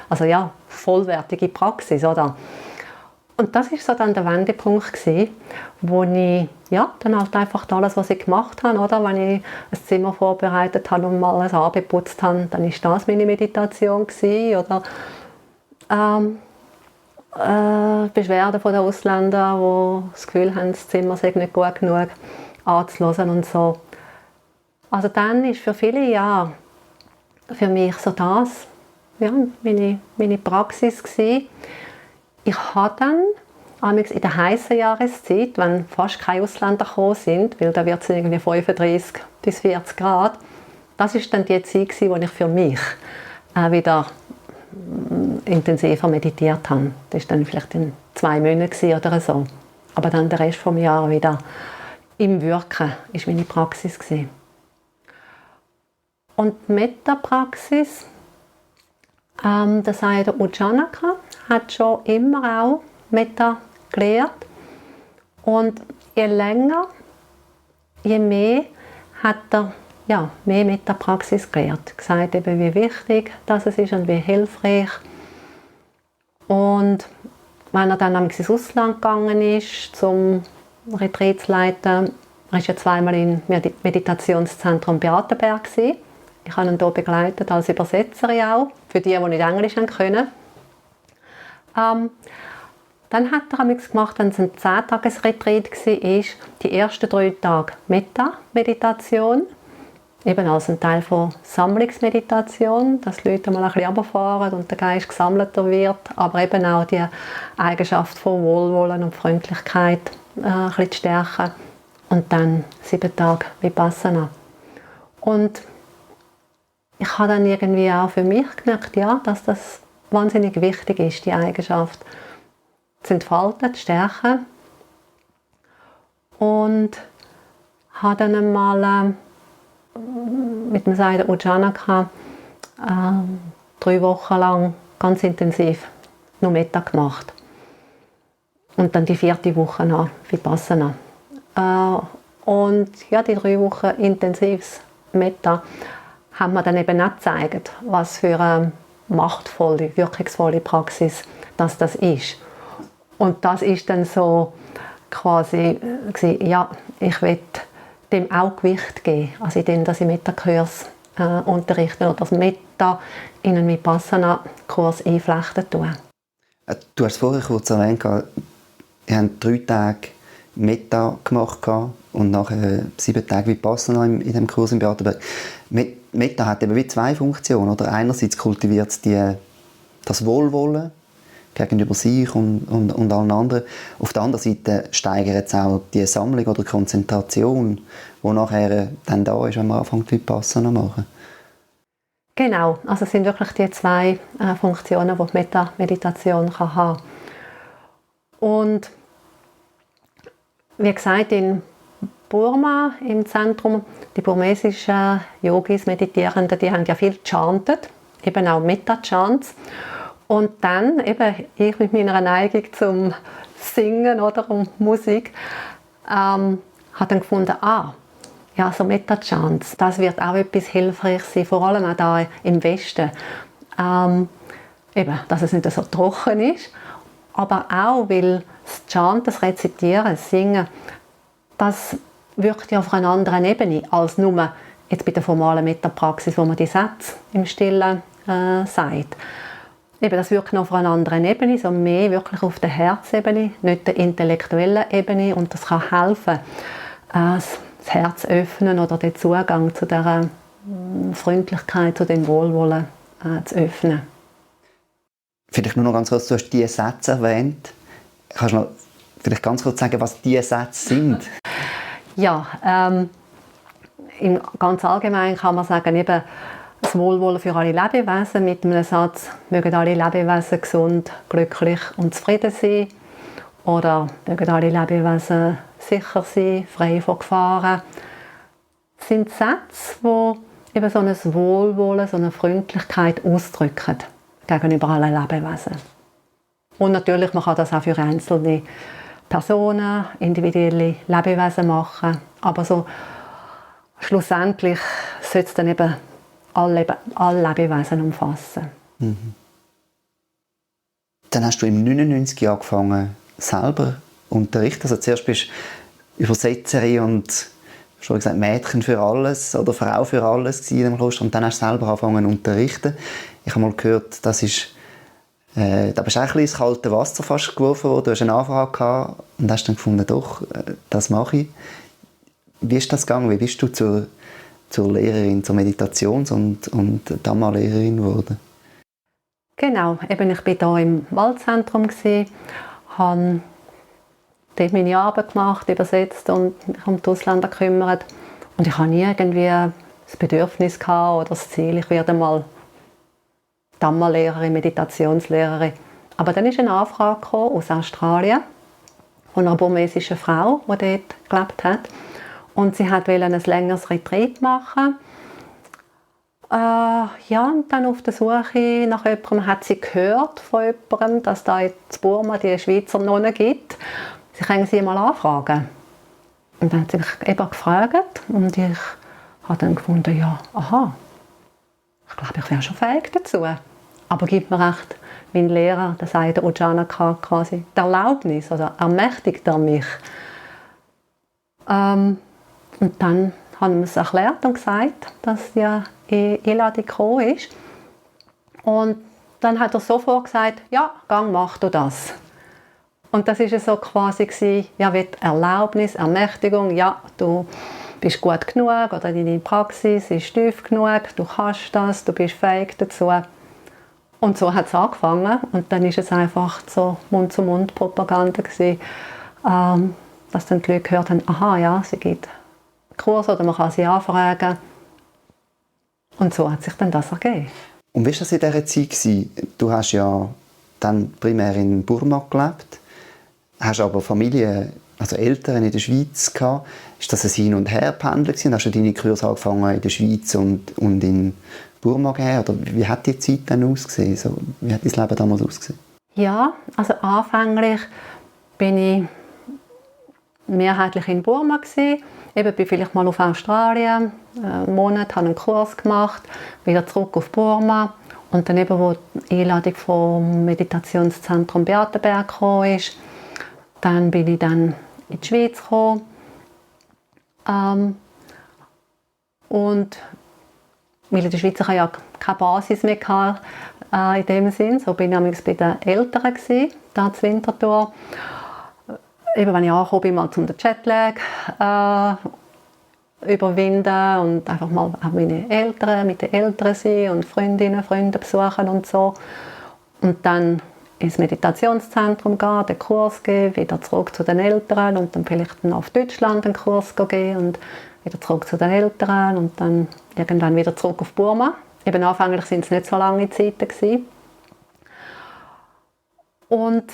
Speaker 2: Also ja, vollwertige Praxis, oder? Und das war so dann der Wendepunkt gewesen, wo ich dann halt einfach alles, was ich gemacht habe, oder? Wenn ich ein Zimmer vorbereitet habe und mal alles angeputzt habe, dann war das meine Meditation gewesen, oder? Beschwerden von den Ausländern, die das Gefühl haben, das Zimmer sei nicht gut genug anzuhören und so. Also dann ist für viele Jahre für mich so das, ja, meine Praxis gewesen. Ich habe dann in der heißen Jahreszeit, wenn fast keine Ausländer gekommen sind, weil da wird es irgendwie 35 bis 40 Grad, das ist dann die Zeit gewesen, wo ich für mich wieder intensiver meditiert habe. Das war dann vielleicht in 2 Monaten oder so. Aber dann der Rest des Jahres wieder im Wirken war meine Praxis gewesen. Und die Metta-Praxis, das heißt, der Ujjanaka hat schon immer auch Metta gelehrt. Und je länger, je mehr hat er mehr Metta-Praxis gelehrt. Er hat gesagt, eben, wie wichtig das ist und wie hilfreich. Und wenn er dann ins Ausland gegangen ist, zum Retreat zu leiten, er war ja zweimal im Meditationszentrum Beatenberg. Ich habe ihn hier begleitet, als Übersetzerin auch, für die nicht Englisch können. Dann hat er gemacht, wenn es ein 10-Tages-Retreat war, die ersten 3 Tage Metta-Meditation, eben als ein Teil von Sammlungsmeditation, dass die Leute mal ein bisschen runterfahren und der Geist gesammelter wird, aber eben auch die Eigenschaft von Wohlwollen und Freundlichkeit ein bisschen zu stärken. Und dann 7 Tage Vipassana. Und ich habe dann irgendwie auch für mich gemerkt, ja, dass das wahnsinnig wichtig ist, die Eigenschaft zu entfalten, zu stärken. Und habe dann einmal mit dem Sayadaw Ujjanaka 3 Wochen lang ganz intensiv nur Metta gemacht. Und dann die 4. Woche noch Vipassana. Und ja, die 3 Wochen intensives Metta haben mir dann eben auch gezeigt, was für eine machtvolle, wirkungsvolle Praxis das ist. Und das ist dann so quasi, ja, ich will dem auch Gewicht geben, also indem dass ich Metta-Kurs unterrichte oder das Metta in einen Vipassana-Kurs einflechten tue.
Speaker 1: Du hast vorher kurz erwähnt, ihr habt 3 Tage Metta gemacht und nachher 7 Tage Vipassana in diesem Kurs in Beatenberg. Metta hat eben wie 2 Funktionen. Oder? Einerseits kultiviert es das Wohlwollen gegenüber sich und allen anderen. Auf der anderen Seite steigert es auch die Sammlung oder Konzentration, die nachher dann da ist, wenn man anfängt Vipassana zu machen.
Speaker 2: Genau, also es sind wirklich die 2 Funktionen, die die Metta-Meditation haben kann. Und wie gesagt, in Burma im Zentrum, die burmesischen Yogis, Meditierenden, die haben ja viel gechantet, eben auch Metta-Chants. Und dann, eben ich mit meiner Neigung zum Singen oder um Musik, habe dann gefunden, ja, so Metta-Chants, das wird auch etwas hilfreich sein, vor allem auch da im Westen. Eben, dass es nicht so trocken ist, aber auch, weil das Chanten, das Rezitieren, das Singen, das wirkt ja auf einer anderen Ebene als nur jetzt bei der formalen Metta-Praxis, wo man die Sätze im Stillen sagt. Eben, das wirkt noch auf einer anderen Ebene, so mehr wirklich auf der Herzebene, nicht der intellektuellen Ebene, und das kann helfen, das Herz öffnen oder den Zugang zu dieser Freundlichkeit, zu dem Wohlwollen zu öffnen.
Speaker 1: Vielleicht nur noch ganz kurz, du hast diese Sätze erwähnt. Kannst du noch vielleicht ganz kurz sagen, was diese Sätze sind?
Speaker 2: Ja, im ganz allgemein kann man sagen, eben das Wohlwollen für alle Lebewesen mit einem Satz, mögen alle Lebewesen gesund, glücklich und zufrieden sein. Oder mögen alle Lebewesen sicher sein, frei von Gefahren. Das sind Sätze, die eben so ein Wohlwollen, so eine Freundlichkeit ausdrücken gegenüber allen Lebewesen. Und natürlich, man kann das auch für einzelne Personen, individuelle Lebewesen machen. Aber so schlussendlich sollte es dann eben alle Lebewesen umfassen.
Speaker 1: Mhm. Dann hast du im 99 angefangen, selber unterrichten. Also zuerst bist du Übersetzerin und schon gesagt, Mädchen für alles oder Frau für alles in dem Kloster. Und dann hast du selber angefangen zu unterrichten. Ich habe mal gehört, da bist du ein bisschen ins kalte Wasser fast geworfen worden. Du hast eine Anfrage gehabt und hast dann gefunden, doch, das mache ich. Wie ist das gegangen? Wie bist du zur zur Lehrerin, zur Meditations- und Dhamma-Lehrerin geworden?
Speaker 2: Genau, eben, ich war hier im Waldzentrum, habe dort meine Arbeit gemacht, übersetzt und mich um die Ausländer gekümmert. Und ich hatte nie irgendwie das Bedürfnis oder das Ziel, ich werde mal Dhamma-Lehrerin, Meditationslehrerin. Aber dann ist eine Anfrage aus Australien von einer burmesischen Frau, die dort gelebt hat. Und sie wollte ein längeres Retreat machen. Und dann auf der Suche nach jemandem hat sie gehört von jemandem, dass es in Burma die Schweizer Nonnen gibt. Sie können sie mal anfragen. Und dann hat sie mich eben gefragt und ich habe dann gefunden, ja, aha, ich glaube, ich wäre schon fähig dazu. Aber gibt mir recht, mein Lehrer, der sagt, der Ujjanaka, quasi die Erlaubnis oder ermächtigt er mich. Und dann haben wir es erklärt und gesagt, dass die Einladung gekommen ist. Und dann hat er sofort gesagt, ja, gang, mach du das. Und das war so quasi, ja, wie die Erlaubnis, Ermächtigung, ja, du bist gut genug oder deine Praxis ist tief genug, du kannst das, du bist fähig dazu. Und so hat es angefangen und dann ist es einfach so Mund-zu-Mund-Propaganda gewesen, dass dann die Leute gehört haben, aha, ja, sie gibt Kurse oder man kann sie anfragen. Und so hat sich dann das ergeben.
Speaker 1: Und wie war das in dieser Zeit gewesen? Du hast ja dann primär in Burma gelebt, hast aber Familie, also Eltern in der Schweiz gehabt. Ist das ein Hin- und Her-Pendeln gewesen? Hast du deine Kurse angefangen in der Schweiz und in Burma gegeben? Oder wie hat die Zeit dann ausgesehen? So, wie hat dein Leben damals ausgesehen?
Speaker 2: Ja, also anfänglich bin ich mehrheitlich in Burma gewesen. Eben bin vielleicht mal auf Australien, einen Monat, habe einen Kurs gemacht, wieder zurück auf Burma. Und dann eben, wo die Einladung vom Meditationszentrum Beatenberg gekommen ist, dann bin ich dann in die Schweiz gekommen. Und weil in der Schweiz ich ja keine Basis mehr hatte, in dem Sinn, so bin ich bei den Eltern gewesen, da in Winterthur. Eben, wenn ich angekommen bin, mal zum Jetlag überwinden und einfach mal auch meine Eltern, mit den Eltern sein und Freundinnen, Freunde besuchen und so. Und dann ins Meditationszentrum gehen, den Kurs geben, wieder zurück zu den Eltern und dann vielleicht noch auf Deutschland einen Kurs geben und wieder zurück zu den Eltern und dann irgendwann wieder zurück auf Burma. Eben anfänglich sind es nicht so lange Zeiten gewesen. Und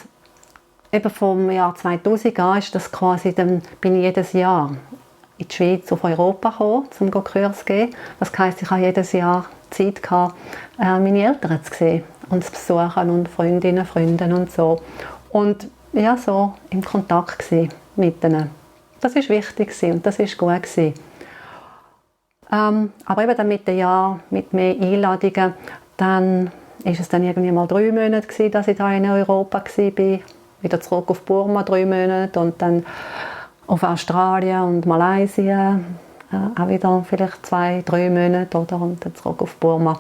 Speaker 2: eben vom Jahr 2000 an ist das quasi, dann bin ich jedes Jahr in die Schweiz auf Europa gekommen, um Kurs zu geben. Das heisst, ich hatte jedes Jahr Zeit gehabt, meine Eltern zu sehen und zu besuchen und Freundinnen, Freunde und so. Und ja, so im Kontakt mit ihnen. Das war wichtig und das war gut gewesen. Aber eben dann mit den Jahren, mit mehr Einladungen, dann ist es dann irgendwie mal 3 Monate gewesen, dass ich da in Europa war. Wieder zurück auf Burma 3 Monate und dann auf Australien und Malaysia auch wieder vielleicht 2, 3 Monate oder, und dann zurück auf Burma.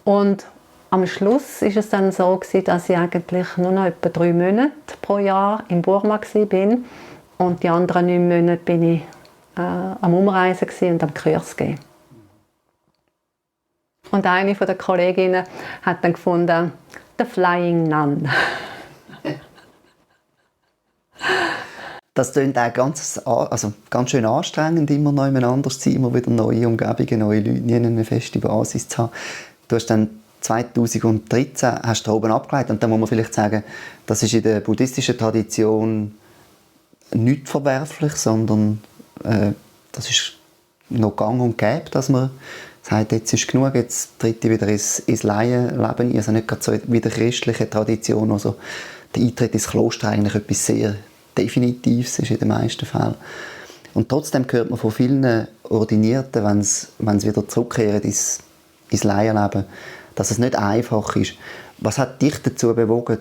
Speaker 2: Und am Schluss ist es dann so gewesen, dass ich eigentlich nur noch etwa 3 Monate pro Jahr in Burma war und die anderen 9 Monate bin ich am Umreisen und am Kurs geben. Und eine der Kolleginnen hat dann gefunden, «The Flying Nun».
Speaker 1: Das klingt auch ganz schön anstrengend, immer noch anders zu sein, immer wieder neue Umgebungen, neue Leute, nie eine feste Basis zu haben. Du hast dann 2013 hast du da oben abgeleitet und dann muss man vielleicht sagen, das ist in der buddhistischen Tradition nichts verwerflich, sondern das ist noch gang und gäbe, dass man sagt, jetzt ist genug, jetzt tritt ich wieder ins Laienleben ein. Also nicht gerade so wie der christlichen Tradition, also der Eintritt ins Kloster eigentlich etwas sehr Definitives ist in den meisten Fällen. Und trotzdem hört man von vielen Ordinierten, wenn sie wieder zurückkehren ins Laienleben, dass es nicht einfach ist. Was hat dich dazu bewogen,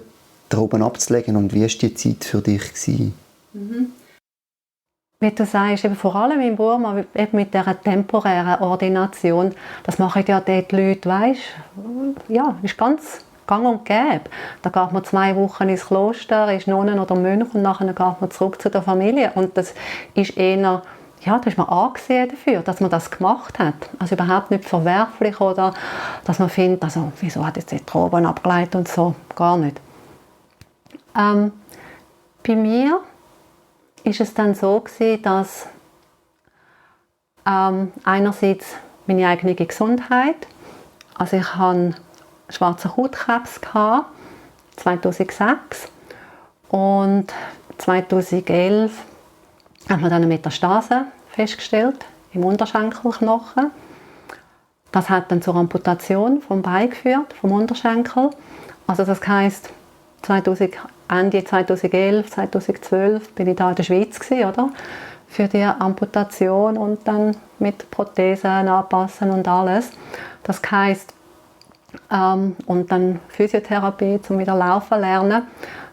Speaker 1: da oben abzulegen und wie war die Zeit für dich?
Speaker 2: Wie du sagst, eben vor allem in Burma, eben mit dieser temporären Ordination, das machen ja dort die Leute, weißt, ja, ist ganz gang und gäbe. Da geht man 2 Wochen ins Kloster, ist Nonnen oder Mönch und nachher geht man zurück zu der Familie. Und das ist eher, ja, da ist man angesehen dafür, dass man das gemacht hat. Also überhaupt nicht verwerflich oder dass man findet, also wieso hat jetzt die Proben abgeleitet und so, gar nicht. Bei mir ist es dann so gewesen, dass einerseits meine eigene Gesundheit, also ich hatte schwarzen Hautkrebs 2006 und 2011 hat man dann eine Metastase festgestellt im Unterschenkelknochen. Das hat dann zur Amputation vom Bein geführt, vom Unterschenkel. Also das heisst, Ende 2011, 2012 bin ich da in der Schweiz gewesen, oder? Für die Amputation und dann mit Prothesen anpassen und alles. Das heisst, und dann Physiotherapie, um wieder laufen zu lernen.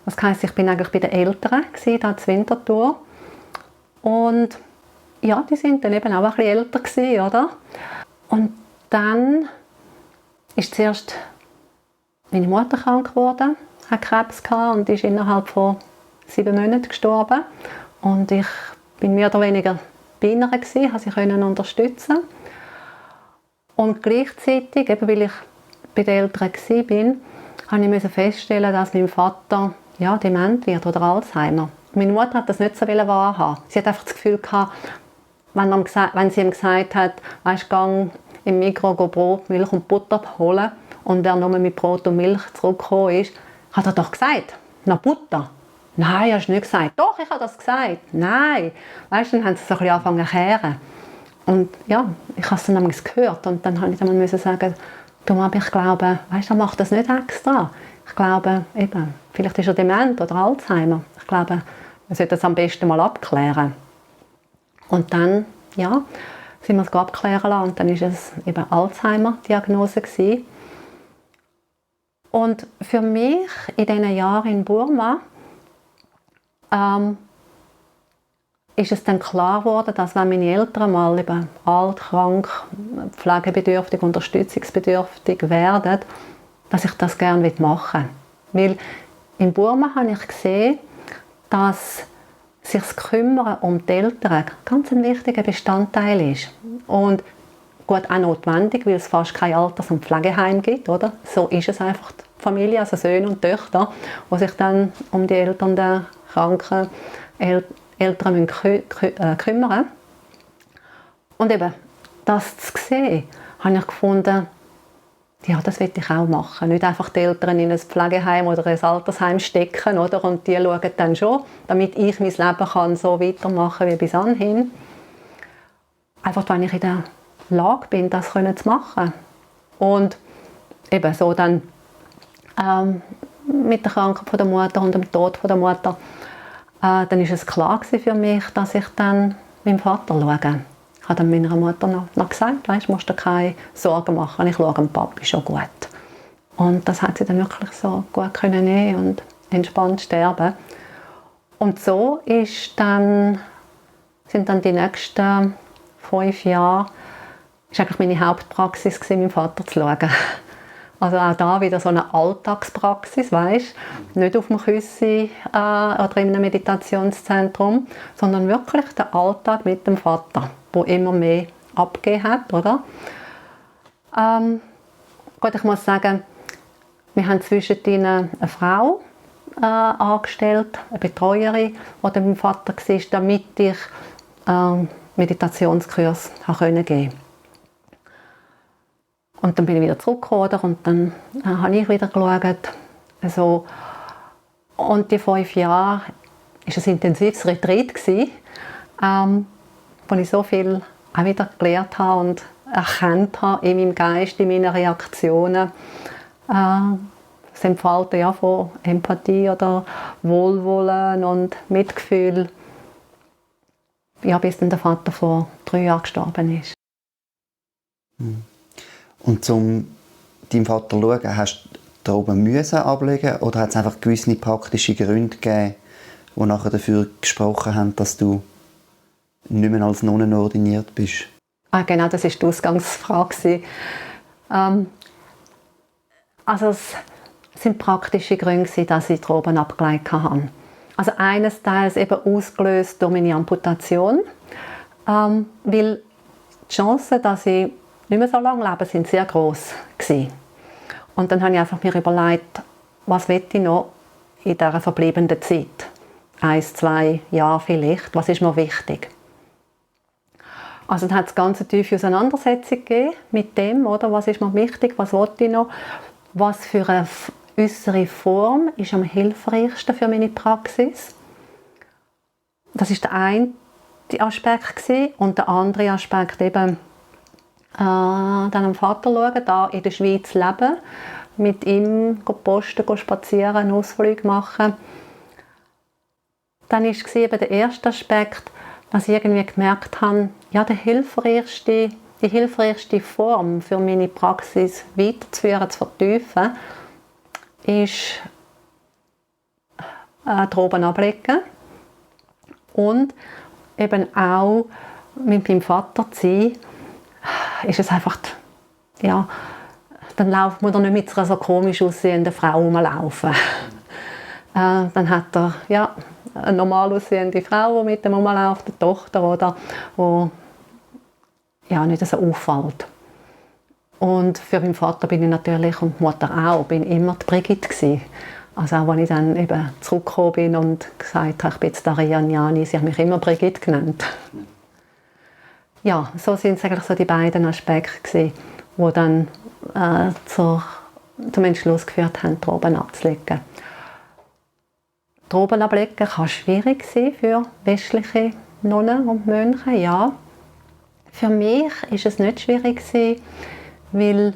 Speaker 2: Das heisst, ich bin eigentlich bei den Eltern gewesen, da in Winterthur. Und ja, die sind dann eben auch ein bisschen älter gewesen, oder? Und dann ist zuerst meine Mutter krank geworden, hat Krebs gehabt und ist innerhalb von 7 Monaten gestorben. Und ich bin mehr oder weniger bei ihnen gewesen, konnte sie unterstützen. Und gleichzeitig, eben weil ich bei den Eltern war, musste ich feststellen, dass mein Vater dement wird oder Alzheimer. Meine Mutter hat das nicht so wahrhaben. Sie hat einfach das Gefühl gehabt, wenn sie ihm gesagt hat, weisst, gang im Mikro Brot, Milch und Butter holen und er nur mit Brot und Milch zurückgekommen ist, hat er doch gesagt, na Butter. Nein, hast du nicht gesagt. Doch, ich habe das gesagt. Nein. Weißt, dann haben sie so ein bisschen angefangen zu kehren. Und ja, ich habe es dann gehört und dann musste ich dann sagen, du Mama, ich glaube, weißt, er macht das nicht extra. Ich glaube, eben, vielleicht ist er dement oder Alzheimer. Ich glaube, wir sollten das am besten mal abklären. Und dann, ja, sind wir es abklären lassen und dann war es eben Alzheimer-Diagnose gewesen. Und für mich in diesen Jahren in Burma ist es dann klar geworden, dass wenn meine Eltern mal eben alt, krank, pflegebedürftig, unterstützungsbedürftig werden, dass ich das gerne machen will. Weil in Burma habe ich gesehen, dass sich das Kümmern um die Eltern ein ganz wichtiger Bestandteil ist. Und gut, auch notwendig, weil es fast kein Alters- und Pflegeheim gibt, oder? So ist es einfach die Familie, also Söhne und Töchter, die sich dann um die Eltern der kranken Eltern kümmern. Und eben, das zu sehen, habe ich gefunden, ja, das will ich auch machen. Nicht einfach die Eltern in ein Pflegeheim oder ein Altersheim stecken, oder? Und die schauen dann schon, damit ich mein Leben kann so weitermachen wie bis anhin. Einfach, wenn ich in der Lage bin, das zu machen. Und eben so dann mit der Krankheit von der Mutter und dem Tod von der Mutter, dann war es klar für mich, dass ich dann meinem Vater schaue. Ich habe dann meiner Mutter noch gesagt, weißt, musst du dir keine Sorgen machen, ich schaue dem Papi schon gut. Und das hat sie dann wirklich so gut können nehmen und entspannt sterben. Und so sind dann die nächsten 5 Jahre ist eigentlich meine Hauptpraxis gewesen, meinem Vater zu schauen. Also auch da wieder so eine Alltagspraxis, weißt? Nicht auf dem Küssi oder in einem Meditationszentrum, sondern wirklich der Alltag mit dem Vater, der immer mehr abgegeben hat, oder? Gut, ich muss sagen, wir haben zwischendrin eine Frau angestellt, eine Betreuerin, die mein Vater war, damit ich Meditationskurs geben konnte. Und dann bin ich wieder zurückgekommen und dann habe ich wieder geschaut. Also, und die 5 Jahre war ein intensives Retreat, wo ich so viel auch wieder gelernt habe und erkannt habe in meinem Geist, in meinen Reaktionen. Das Entfalten von Empathie oder Wohlwollen und Mitgefühl. Ja, bis dann der Vater vor 3 Jahren gestorben ist.
Speaker 1: Und um deinem Vater zu schauen, hast du da oben müssen ablegen oder hat es einfach gewisse praktische Gründe gegeben, die nachher dafür gesprochen haben, dass du nicht mehr als Nonne ordiniert bist?
Speaker 2: Genau, das war die Ausgangsfrage. Also es sind praktische Gründe, dass ich da oben abgelegt habe. Also eines Teils eben ausgelöst durch meine Amputation. Weil die Chancen, dass ich nicht mehr so lange lebe, sind sehr gross gewesen. Und dann habe ich einfach mir überlegt, was will ich noch in dieser verbleibenden Zeit? 1, 2 Jahre vielleicht. Was ist mir wichtig? Also dann hat es ganz eine tiefe Auseinandersetzung gegeben mit dem, oder? Was ist mir wichtig, was will ich noch, was für eine äußere Form ist am hilfreichsten für meine Praxis. Das ist der eine Aspekt gewesen. Und der andere Aspekt eben dann am Vater schauen, da in der Schweiz leben, mit ihm posten, spazieren, einen Ausflug machen. Dann war eben der erste Aspekt, dass ich irgendwie gemerkt habe, ja, die hilfreichste Form für meine Praxis weiterzuführen, zu vertiefen, ist Droben ablegen und eben auch mit meinem Vater zu sein, ist es einfach, ja, dann läuft man nicht mit einer so komisch aussehenden Frau rumlaufen. Dann hat er ja, eine normal aussehende Frau, die mit ihm rumläuft, eine Tochter, oder, die ja, nicht so auffällt. Und für meinen Vater bin ich natürlich, und die Mutter auch, bin immer die Brigitte gewesen. Also auch als ich dann eben zurückgekommen bin und gesagt habe, ich bin jetzt Daria Gnani, sie haben mich immer Brigitte genannt. Ja, so sind es eigentlich so die beiden Aspekte, die dann zum Entschluss geführt haben, die Roben abzulegen. Die Roben ablegen kann schwierig sein für westliche Nonnen und Mönche, ja. Für mich war es nicht schwierig, weil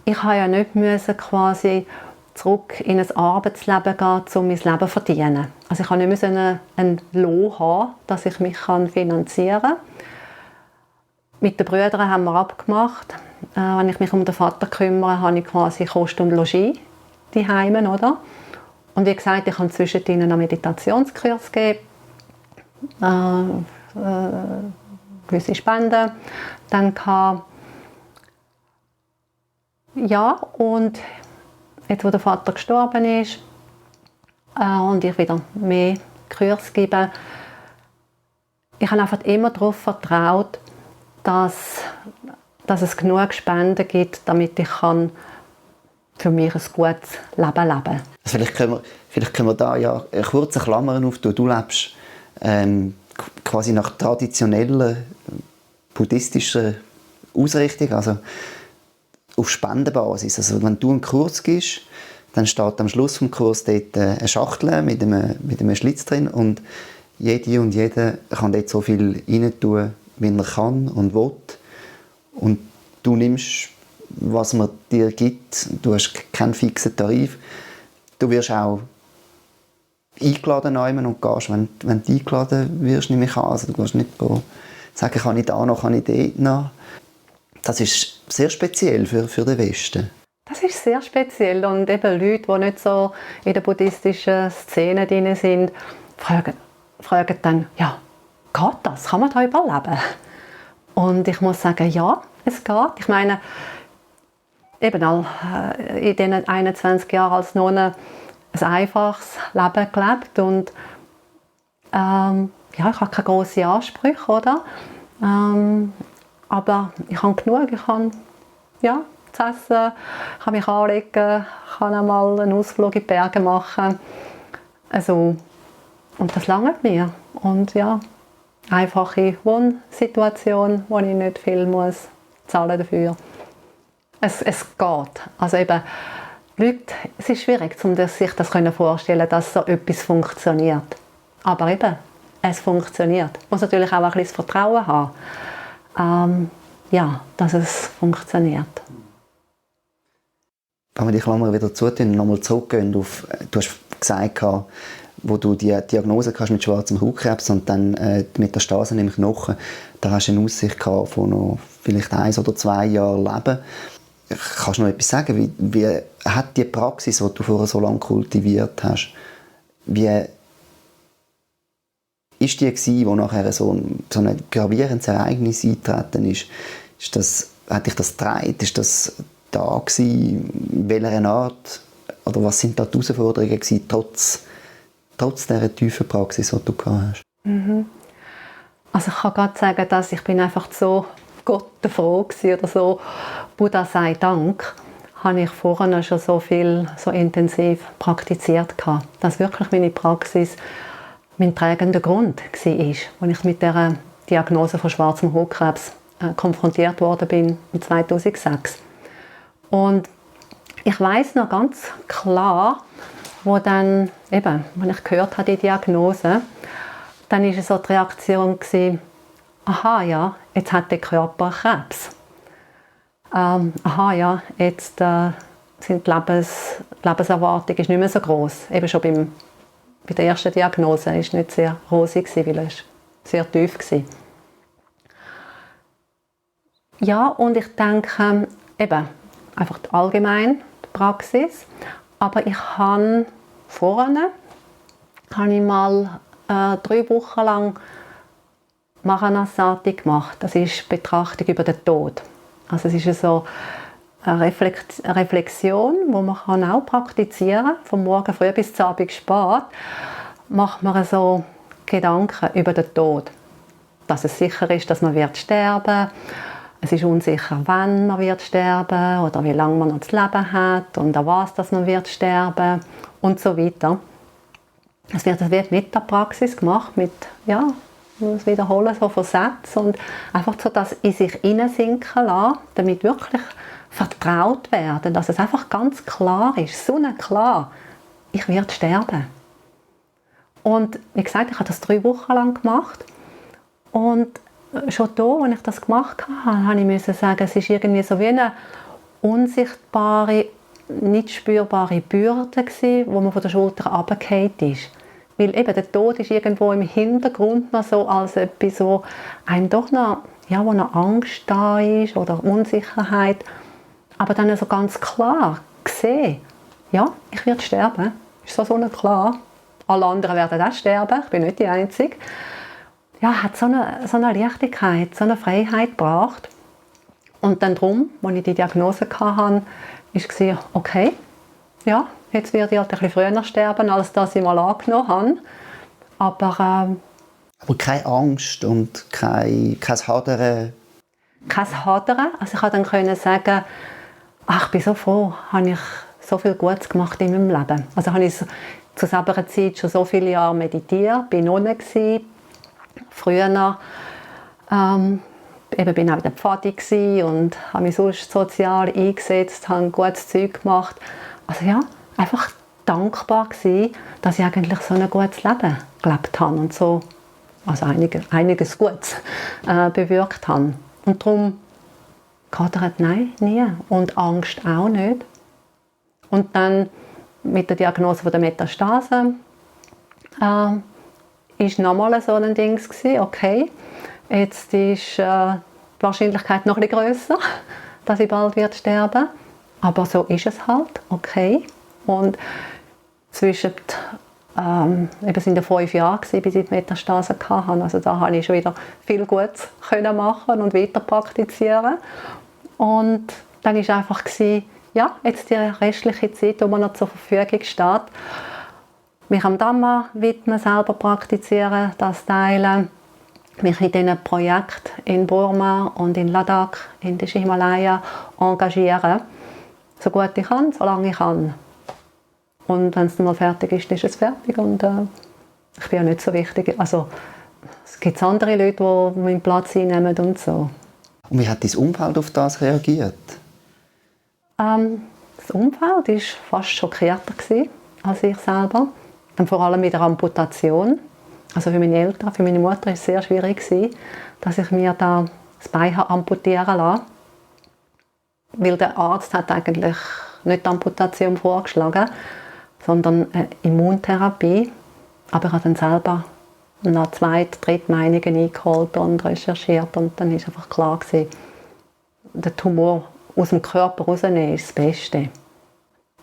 Speaker 2: ich ja nicht quasi zurück in ein Arbeitsleben gehen, um mein Leben zu verdienen. Also ich musste nicht einen Lohn haben, dass ich mich finanzieren kann. Mit den Brüdern haben wir abgemacht, wenn ich mich um den Vater kümmere, habe ich quasi Kost und Logis daheim, oder? Und wie gesagt, ich habe zwischendrin einen Meditationskurs gegeben, gewisse Spenden dann gehabt. Ja, und jetzt, wo der Vater gestorben ist und ich wieder mehr Kurs gebe, ich habe einfach immer darauf vertraut, dass es genug Spenden gibt, damit ich für mich ein gutes Leben leben kann.
Speaker 1: Vielleicht können wir da ja eine kurze Klammer auftun. Du lebst quasi nach traditioneller buddhistischer Ausrichtung, also auf Spendenbasis. Also wenn du einen Kurs gibst, dann steht am Schluss des Kurses dort eine Schachtel mit einem Schlitz drin und jede und jeder kann dort so viel rein tun, wie er kann und will. Und du nimmst, was man dir gibt. Du hast keinen fixen Tarif. Du wirst auch eingeladen und gehst, wenn du eingeladen wirst, nehme ich an. Also du gehst nicht sagen, kann ich da noch, kann ich dort noch. Das ist sehr speziell für den Westen.
Speaker 2: Das ist sehr speziell und eben Leute, die nicht so in der buddhistischen Szene drin sind, fragen dann, ja, geht das? Kann man da überleben? Und ich muss sagen, ja, es geht. Ich meine, eben in diesen 21 Jahren als Nonne ein einfaches Leben gelebt und ja, ich habe keine grossen Ansprüche, oder? Aber ich habe genug, ich kann ja, zu essen, kann mich anlegen, kann einmal einen Ausflug in die Berge machen. Also, und das langt mir. Und ja, einfache Wohnsituation, wo ich nicht viel muss zahlen dafür. Es geht. Also eben, Leute, es ist schwierig, sich das vorstellen, dass so etwas funktioniert. Aber eben, es funktioniert. Man muss natürlich auch ein bisschen Vertrauen haben, ja, dass es funktioniert.
Speaker 1: Wenn wir die Klammer wieder zutun und nochmal zurückgehen auf, du hast gesagt, wo du die Diagnose hast mit schwarzem Hautkrebs und dann Metastasen im Knochen, da hast du eine Aussicht gehabt von noch vielleicht 1 oder 2 Jahren Leben. Kannst du noch etwas sagen? Wie hat die Praxis, die du vorher so lange kultiviert hast, wie ist die gewesen, wo nachher so ein gravierendes Ereignis eingetreten ist? Hat dich das getragen? Ist das da gewesen? In welcher Art? Oder was sind da die Herausforderungen gewesen, trotz dieser tiefen Praxis, die du gehabt hast?
Speaker 2: Also ich kann gerade sagen, dass ich bin einfach so Gott froh war oder so, Buddha sei Dank, habe ich vorher schon so viel, so intensiv praktiziert gehabt, dass wirklich meine Praxis mein prägender Grund war, als ich mit der Diagnose von schwarzem Hodenkrebs konfrontiert worden bin im 2006. Und ich weiß noch ganz klar, wo dann eben, wenn ich gehört habe, die Diagnose, dann war so die Reaktion gewesen, aha, ja, jetzt hat der Körper Krebs. Aha, ja, jetzt sind die Lebenserwartung ist nicht mehr so groß. Eben schon bei der ersten Diagnose war es nicht sehr rosig, weil es sehr tief war. Ja, und ich denke, eben, einfach allgemein die Praxis. Aber ich habe vorne mal 3 Wochen lang Maranasati gemacht. Das ist Betrachtung über den Tod. Also es ist so eine Reflexion, die man auch praktizieren kann. Vom Morgen früh bis zum Abend spät macht man so Gedanken über den Tod. Dass es sicher ist, dass man wird sterben. Es ist unsicher, wann man wird sterben oder wie lange man noch zu leben hat und an was dass man wird sterben und so weiter. Es wird mit der Praxis gemacht, mit das Wiederholen so von Sätzen und einfach so das in sich hineinsinken lassen, damit wirklich vertraut werden, dass es einfach ganz klar ist, sonnenklar, ich werde sterben. Und wie gesagt, ich habe das 3 Wochen lang gemacht und schon da, als ich das gemacht habe, musste ich sagen, es ist irgendwie so wie eine unsichtbare, nicht spürbare Bürde gewesen, wo man von der Schulter runtergefallen ist. Weil eben der Tod ist irgendwo im Hintergrund noch so als etwas, wo einem doch noch, ja, wo noch Angst da ist oder Unsicherheit. Aber dann so ganz klar gesehen, ja, ich werde sterben. Ist so klar. Alle anderen werden auch sterben, ich bin nicht die Einzige. Ja, hat so eine Leichtigkeit, so eine Freiheit gebracht. Und dann darum, als ich die Diagnose hatte, war okay, ja, jetzt werde ich halt ein bisschen früher sterben, als dass ich mal angenommen habe. Aber
Speaker 1: keine Angst und kein Hadern?
Speaker 2: Kein Hadern. Also ich konnte dann sagen, ach, ich bin so froh, habe ich so viel Gutes gemacht in meinem Leben. Also habe ich zu selber Zeit schon so viele Jahre meditiert, bin Nonne gewesen, früher noch, eben bin auch in der Pfadi und habe mich sonst sozial eingesetzt, habe gutes Zeug gemacht. Also ja, einfach dankbar gewesen, dass ich eigentlich so ein gutes Leben gelebt habe und so also einiges Gutes bewirkt habe. Und darum gehadert, nein, nie. Und Angst auch nicht. Und dann mit der Diagnose von der Metastase ist nochmal so ein Ding gewesen, okay, jetzt ist die Wahrscheinlichkeit noch ein bisschen grösser, dass ich bald wird sterben. Aber so ist es halt, okay. Und zwischen eben sind ja 5 Jahre gewesen, bis ich die Metastase hatte. Also da konnte ich schon wieder viel Gutes machen und weiter praktizieren. Und dann war einfach ja, jetzt die restliche Zeit, die mir noch zur Verfügung steht, mich am Dhamma widmen, selber praktizieren, das teilen, mich in diesen Projekten in Burma und in Ladakh, in den Himalaya engagieren, so gut ich kann, solange ich kann. Und wenn es dann mal fertig ist, ist es fertig und ich bin ja nicht so wichtig. Also es gibt andere Leute, die meinen Platz einnehmen und so.
Speaker 1: Und wie hat dein Umfeld auf das reagiert?
Speaker 2: Das Umfeld war fast schockierter als ich selber. Und vor allem mit der Amputation. Also für meine Eltern, für meine Mutter war es sehr schwierig, dass ich mir da das Bein amputieren lasse. Weil der Arzt hat eigentlich nicht die Amputation vorgeschlagen, sondern eine Immuntherapie. Aber ich habe dann selber noch 2, 3 Meinungen eingeholt und recherchiert. Und dann war einfach klar, der Tumor aus dem Körper rausnehmen ist das Beste.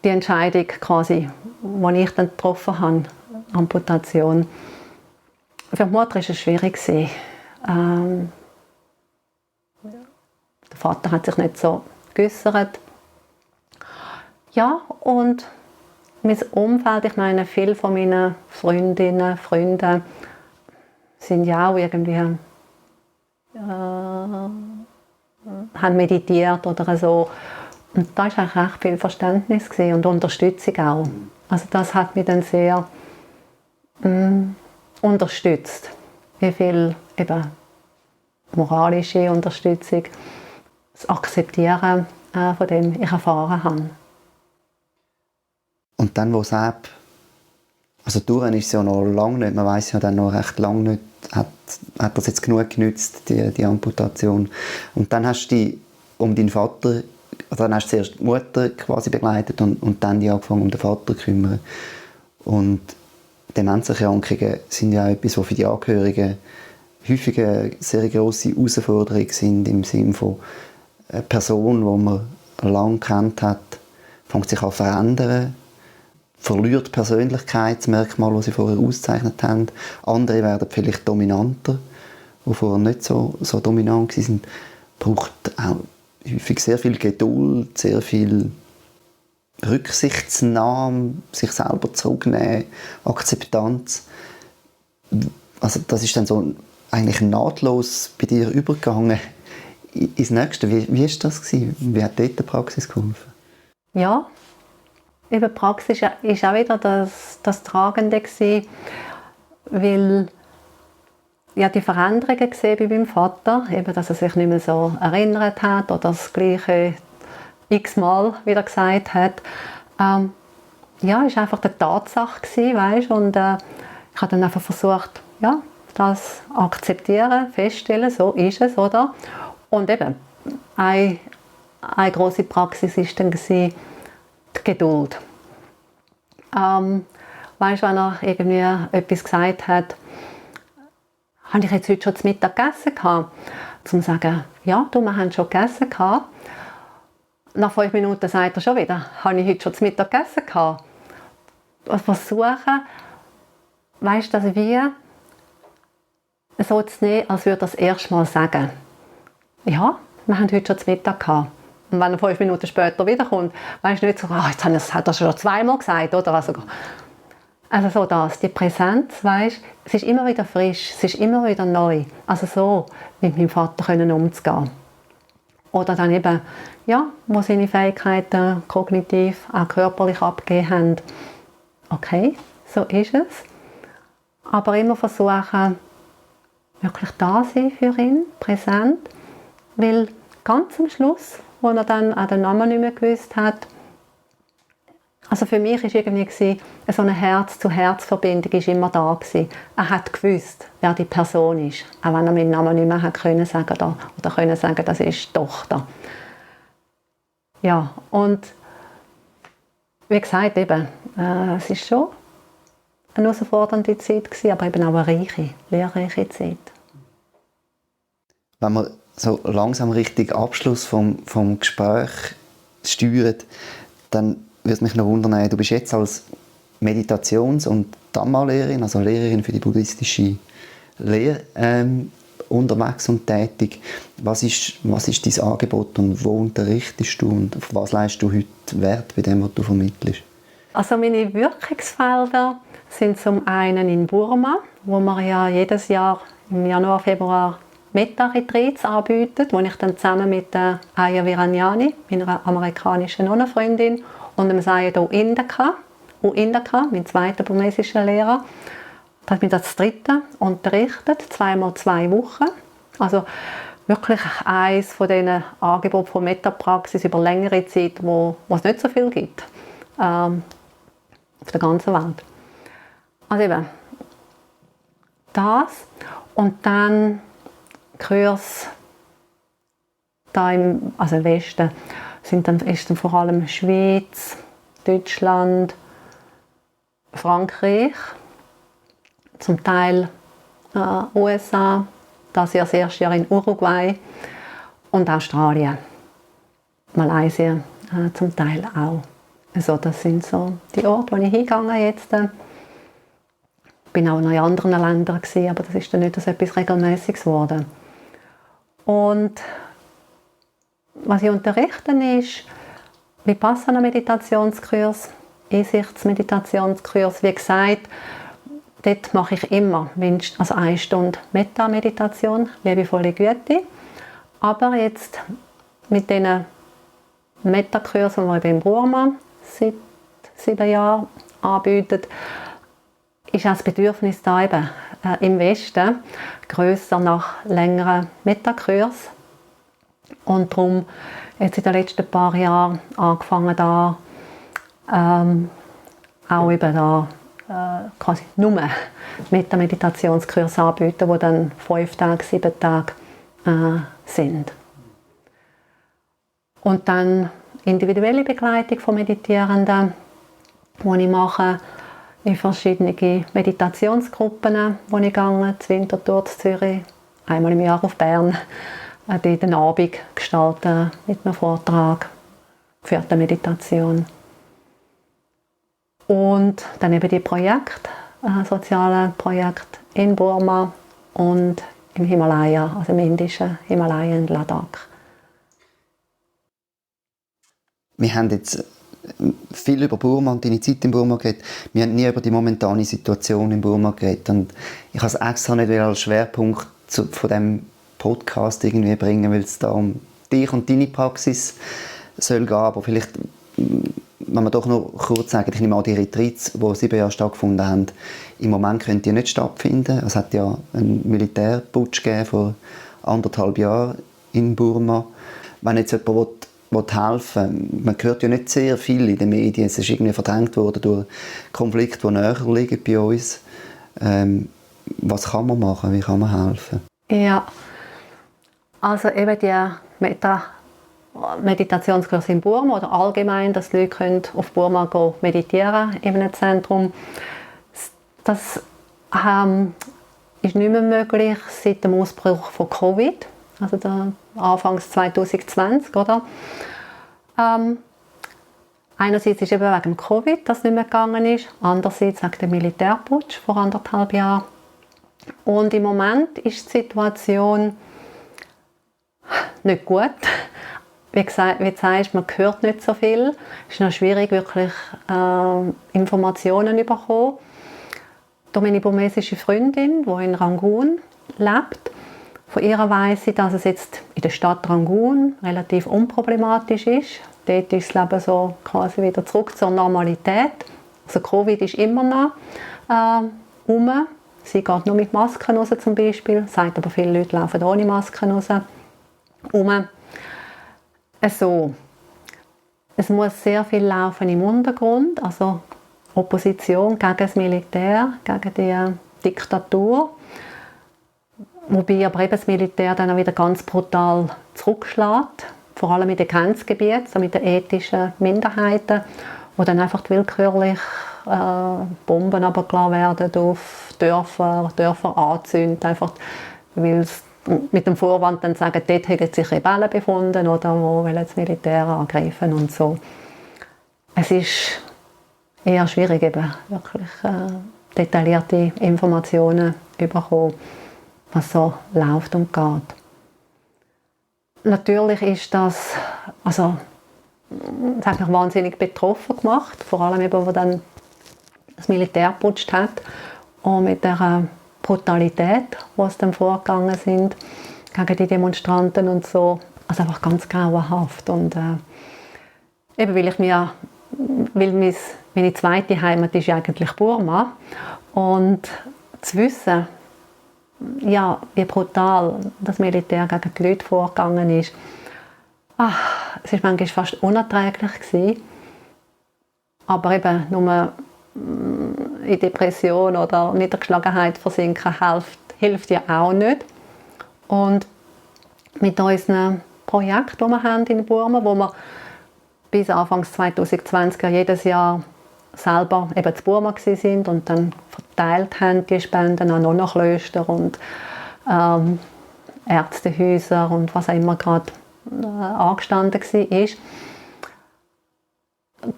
Speaker 2: Die Entscheidung, quasi, die ich dann getroffen habe, Amputation, für die Mutter war es schwierig. Der Vater hat sich nicht so geäussert. Ja, und mein Umfeld, ich meine, viele von meinen Freundinnen, Freunden sind ja auch irgendwie haben meditiert oder so. Und da war eigentlich recht viel Verständnis und Unterstützung auch. Also das hat mich dann sehr unterstützt. Wie viel eben moralische Unterstützung, das Akzeptieren von dem ich erfahren habe.
Speaker 1: Und dann, wo es also durch ist es ja noch lange nicht, man weiß ja dann noch recht lange nicht, hat das jetzt genug genützt, die Amputation. Und dann hast du dich um deinen Vater, also dann hast du zuerst die Mutter quasi begleitet und dann die angefangen um den Vater zu kümmern. Und Demenzerkrankungen sind ja auch etwas, was für die Angehörigen häufig eine sehr grosse Herausforderung sind, im Sinne von einer Person, die man lange kennt hat, fängt sich an zu verändern, verliert Persönlichkeitsmerkmale, die sie vorher ausgezeichnet haben. Andere werden vielleicht dominanter, die vorher nicht so dominant waren. Braucht auch häufig sehr viel Geduld, sehr viel Rücksichtsnahme, sich selber zurücknehmen, Akzeptanz. Also das ist dann so eigentlich nahtlos bei dir übergegangen ins Nächste. Wie war das gewesen? Wie hat dort die Praxis geholfen?
Speaker 2: Ja, eben die Praxis war auch wieder das Tragende gewesen, weil ja die Veränderungen gesehen bei meinem Vater, eben, dass er sich nicht mehr so erinnert hat oder das Gleiche x-mal wieder gesagt hat. Ja, es war einfach die Tatsache gewesen, weißt? Und ich habe dann einfach versucht, ja, das akzeptieren, feststellen, so ist es, oder? Und eben, eine grosse Praxis war dann die Geduld. Weißt du, wenn er irgendwie etwas gesagt hat, habe ich jetzt heute schon zu Mittag gegessen gehabt? Zum sagen, ja, du, wir haben schon gegessen gehabt. Nach 5 Minuten sagt er schon wieder, habe ich heute schon zu Mittag gegessen gehabt? Versuchen, weißt du, dass wir so zu nehmen, als würde er das erste Mal sagen. Ja, wir haben heute schon zu Mittag gehabt. Und wenn er 5 Minuten später wiederkommt, weißt du nicht so, jetzt hat er schon 2-mal gesagt, oder? Also so das, die Präsenz, weißt, es ist immer wieder frisch, es ist immer wieder neu. Also so mit meinem Vater umzugehen. Oder dann eben, ja, wo seine Fähigkeiten kognitiv, auch körperlich abgegeben haben. Okay, so ist es. Aber immer versuchen, wirklich da sein für ihn, präsent. Weil ganz am Schluss, wo er dann auch den Namen nicht mehr gewusst hat, also für mich war irgendwie so eine Herz-zu-Herz-Verbindung immer da gewesen. Er hat gewusst, wer die Person ist, auch wenn er meinen Namen nicht mehr können sagen oder können sagen, das ist die Tochter. Ja, und wie gesagt, eben, es war schon eine herausfordernde Zeit gewesen, aber eben auch eine reiche, lehrreiche Zeit.
Speaker 1: Wenn man so langsam Richtung Abschluss vom Gespräch steuert, dann würde mich noch wundern, du bist jetzt als Meditations- und Dhamma-Lehrerin, also Lehrerin für die buddhistische Lehre, unterwegs und tätig. Was ist dein Angebot und wo unterrichtest du und auf was leistest du heute Wert bei dem, was du vermittelst?
Speaker 2: Also meine Wirkungsfelder sind zum einen in Burma, wo wir ja jedes Jahr im Januar, Februar Metta-Retreats anbieten, wo ich dann zusammen mit der Aya Viranyani, meiner amerikanischen Nonnenfreundin, und dem Sayadaw Indaka, mein zweiter burmesischer Lehrer, da hat mich das dritte unterrichtet, 2x2 Wochen. Also wirklich eines von diesen Angeboten von Metta-Praxis über längere Zeit, wo es nicht so viel gibt auf der ganzen Welt. Also eben das und dann Kurs da im Westen ist dann vor allem Schweiz, Deutschland, Frankreich, zum Teil USA, das Jahr das erste Jahr in Uruguay und Australien, Malaysia zum Teil auch. Also das sind so die Orte, wo ich hingegangen jetzt. Ich bin auch noch in anderen Ländern gewesen, aber das ist dann nicht so etwas Regelmäßiges geworden. Und was ich unterrichte ist Vipassana-Meditationskurs, Einsichtsmeditationskurs. Wie gesagt, dort mache ich immer mindestens also 1 Stunde Metta-Meditation, liebevolle Güte. Aber jetzt mit diesen Metta-Kursen, die wir in Burma seit 7 Jahren anbieten, ist auch das Bedürfnis da eben im Westen grösser nach längeren Metta-Kursen. Und darum jetzt in den letzten paar Jahren angefangen, da auch eben da quasi nur Metta-Meditationskurse anbieten, die dann 5 Tage, 7 Tage sind. Und dann individuelle Begleitung von Meditierenden, die ich mache in verschiedene Meditationsgruppen, wo ich gehe, zu Winterthur, zu Zürich, einmal im Jahr auf Bern, den Abend gestalten mit einem Vortrag, geführte Meditation. Und dann eben die Projekte, soziale Projekte in Burma und im Himalaya, also im indischen Himalaya in Ladakh.
Speaker 1: Wir haben jetzt viel über Burma und deine Zeit in Burma geredet. Wir haben nie über die momentane Situation in Burma geredet. Und ich habe es extra nicht als Schwerpunkt von diesem Podcast irgendwie bringen, weil es da um dich und deine Praxis soll gehen. Aber vielleicht, wenn wir doch noch kurz sagen, ich nehme an, die Retreats, die 7 Jahre stattgefunden haben, im Moment können die nicht stattfinden. Es hat ja einen Militärputsch gegeben vor 1,5 Jahren in Burma. Wenn jetzt jemand helfen will, man hört ja nicht sehr viel in den Medien, es ist irgendwie verdrängt worden durch Konflikte, die näher liegen bei uns. Was kann man machen, wie kann man helfen?
Speaker 2: Ja, also eben die Meditationskurse in Burma oder allgemein, dass die Leute auf Burma gehen, meditieren in einem Zentrum. Das ist nicht mehr möglich seit dem Ausbruch von Covid, also Anfangs 2020, oder? Einerseits ist eben wegen Covid das nicht mehr gegangen ist, andererseits wegen dem Militärputsch vor 1,5 Jahren. Und im Moment ist die Situation nicht gut. Wie du sagst, man hört nicht so viel. Es ist noch schwierig, wirklich Informationen zu bekommen. Durch meine burmesische Freundin, die in Rangoon lebt, von ihr weiss ich, dass es jetzt in der Stadt Rangoon relativ unproblematisch ist. Dort ist das Leben so quasi wieder zurück zur Normalität. Also Covid ist immer noch rum. Sie geht nur mit Masken raus zum Beispiel, sagt aber viele Leute laufen ohne Masken raus. Also, es muss sehr viel laufen im Untergrund, also Opposition gegen das Militär, gegen die Diktatur. Wobei aber eben das Militär dann auch wieder ganz brutal zurückschlägt, vor allem in den Grenzgebieten, so mit den ethnischen Minderheiten, wo dann einfach willkürlich Bomben abgelassen werden auf Dörfer anzünden, einfach weil es mit dem Vorwand dann sagen, dort hätten sich Rebellen befunden oder wo wollen das Militär angreifen und so. Es ist eher schwierig, eben wirklich detaillierte Informationen zu bekommen, was so läuft und geht. Natürlich ist das, das hat mich wahnsinnig betroffen gemacht, vor allem eben, wo dann das Militär geputscht hat und mit der Brutalität, wo es dann vorgegangen sind gegen die Demonstranten und so, also einfach ganz grauenhaft. Und eben weil meine zweite Heimat ist eigentlich Burma und zu wissen, ja, wie brutal das Militär gegen die Leute vorgegangen ist, es war manchmal fast unerträglich gewesen. Aber eben nur in Depression oder Niedergeschlagenheit versinken hilft ja auch nicht. Und mit unseren Projekten, die wir haben in Burma, wo wir bis Anfang 2020 jedes Jahr selber eben zu Burma sind und dann verteilt haben die Spenden an Nonnenklöster und Ärztehäuser und was auch immer gerade angestanden war.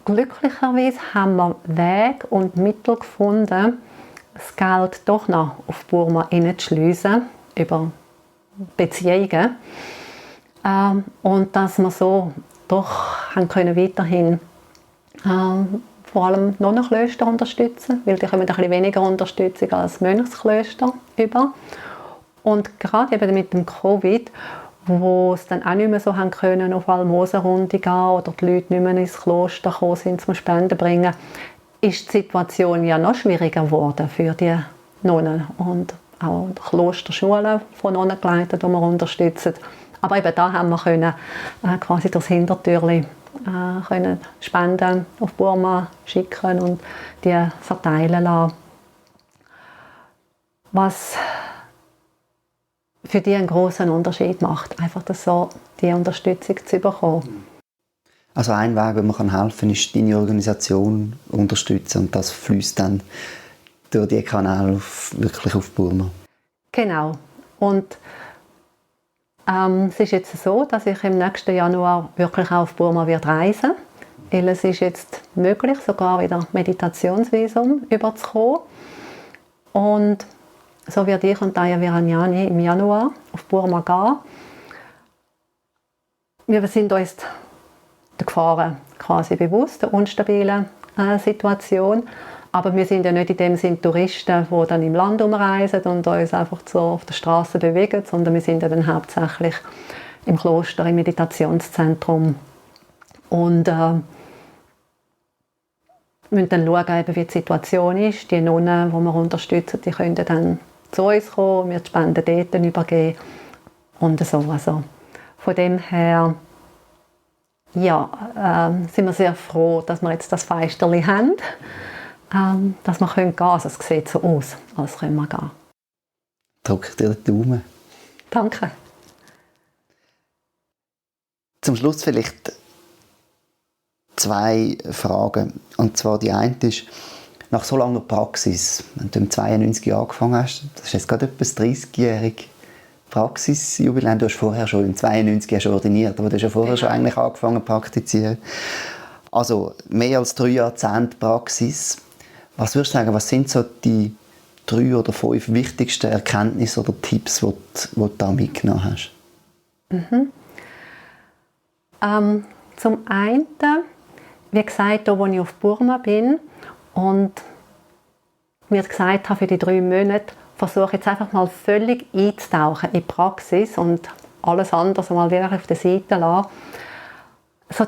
Speaker 2: Glücklicherweise haben wir Wege und Mittel gefunden, das Geld doch noch auf Burma hineinzuschliessen, über Beziehungen. Und dass wir so doch haben können weiterhin vor allem Nonnenklöster unterstützen, weil die kommen ein bisschen weniger Unterstützung als Mönchsklöster über. Und gerade eben mit dem Covid, wo es dann auch nicht mehr so haben können, auf Almosenrunde gehen oder die Leute nicht mehr ins Kloster gekommen sind zum Spenden bringen, ist die Situation ja noch schwieriger geworden für die Nonnen und auch Klosterschulen von Nonnen geleitet, die wir unterstützen. Aber eben da haben wir können, quasi das Hintertürchen können Spenden auf Burma schicken und die verteilen lassen. Was für die einen grossen Unterschied macht, einfach das so, die Unterstützung zu bekommen.
Speaker 1: Also ein Weg, wie man helfen kann, ist deine Organisation unterstützen und das fließt dann durch die Kanäle wirklich auf Burma.
Speaker 2: Genau. Und es ist jetzt so, dass ich im nächsten Januar wirklich auf Burma reisen werde. Weil es ist jetzt möglich, sogar wieder Meditationsvisum überzukommen. Und so werde ich und Daya Viranyani im Januar auf Burma gehen. Wir sind uns der Gefahren quasi bewusst, der unstabilen Situation. Aber wir sind ja nicht in dem Sinne Touristen, die dann im Land umreisen und uns einfach so auf der Straße bewegen, sondern wir sind ja dann hauptsächlich im Kloster, im Meditationszentrum. Und müssen dann schauen, wie die Situation ist. Die Nonnen, die wir unterstützen, die können dann zu uns kommen, wir die Spenden dort übergeben und so. Also von dem her sind wir sehr froh, dass wir jetzt das Feisterli haben, dass wir gehen können. Also es sieht so aus, als können wir gehen.
Speaker 1: Drück dir die Daumen.
Speaker 2: Danke.
Speaker 1: Zum Schluss vielleicht 2 Fragen. Und zwar die eine ist, nach so langer Praxis, wenn du im 92 angefangen hast, das ist jetzt gerade etwa das 30-jährige Praxisjubiläum, du hast vorher schon im 92 schon ordiniert, aber du hast ja vorher schon eigentlich angefangen zu praktizieren. Also mehr als 3 Jahrzehnte Praxis. Was würdest du sagen, was sind so die 3 oder 5 wichtigsten Erkenntnisse oder Tipps, die du da mitgenommen hast?
Speaker 2: Zum einen, wie gesagt, da, wo ich auf Burma bin und mir gesagt habe, für die 3 Monate versuche ich jetzt einfach mal völlig einzutauchen in die Praxis und alles andere mal wirklich auf der Seite lassen. So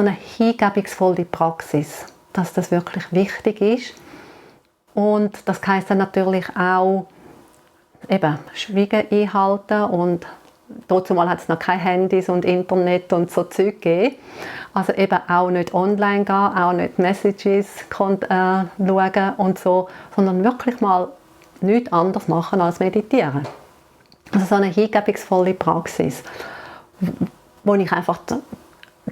Speaker 2: eine hingebungsvolle Praxis, dass das wirklich wichtig ist. Und das heisst dann natürlich auch eben Schweigen einhalten und dazu hat es noch keine Handys und Internet und so Zeug gegeben. Also eben auch nicht online gehen, auch nicht Messages schauen und so, sondern wirklich mal nichts anderes machen als meditieren. Also so eine hingebungsvolle Praxis, wo ich einfach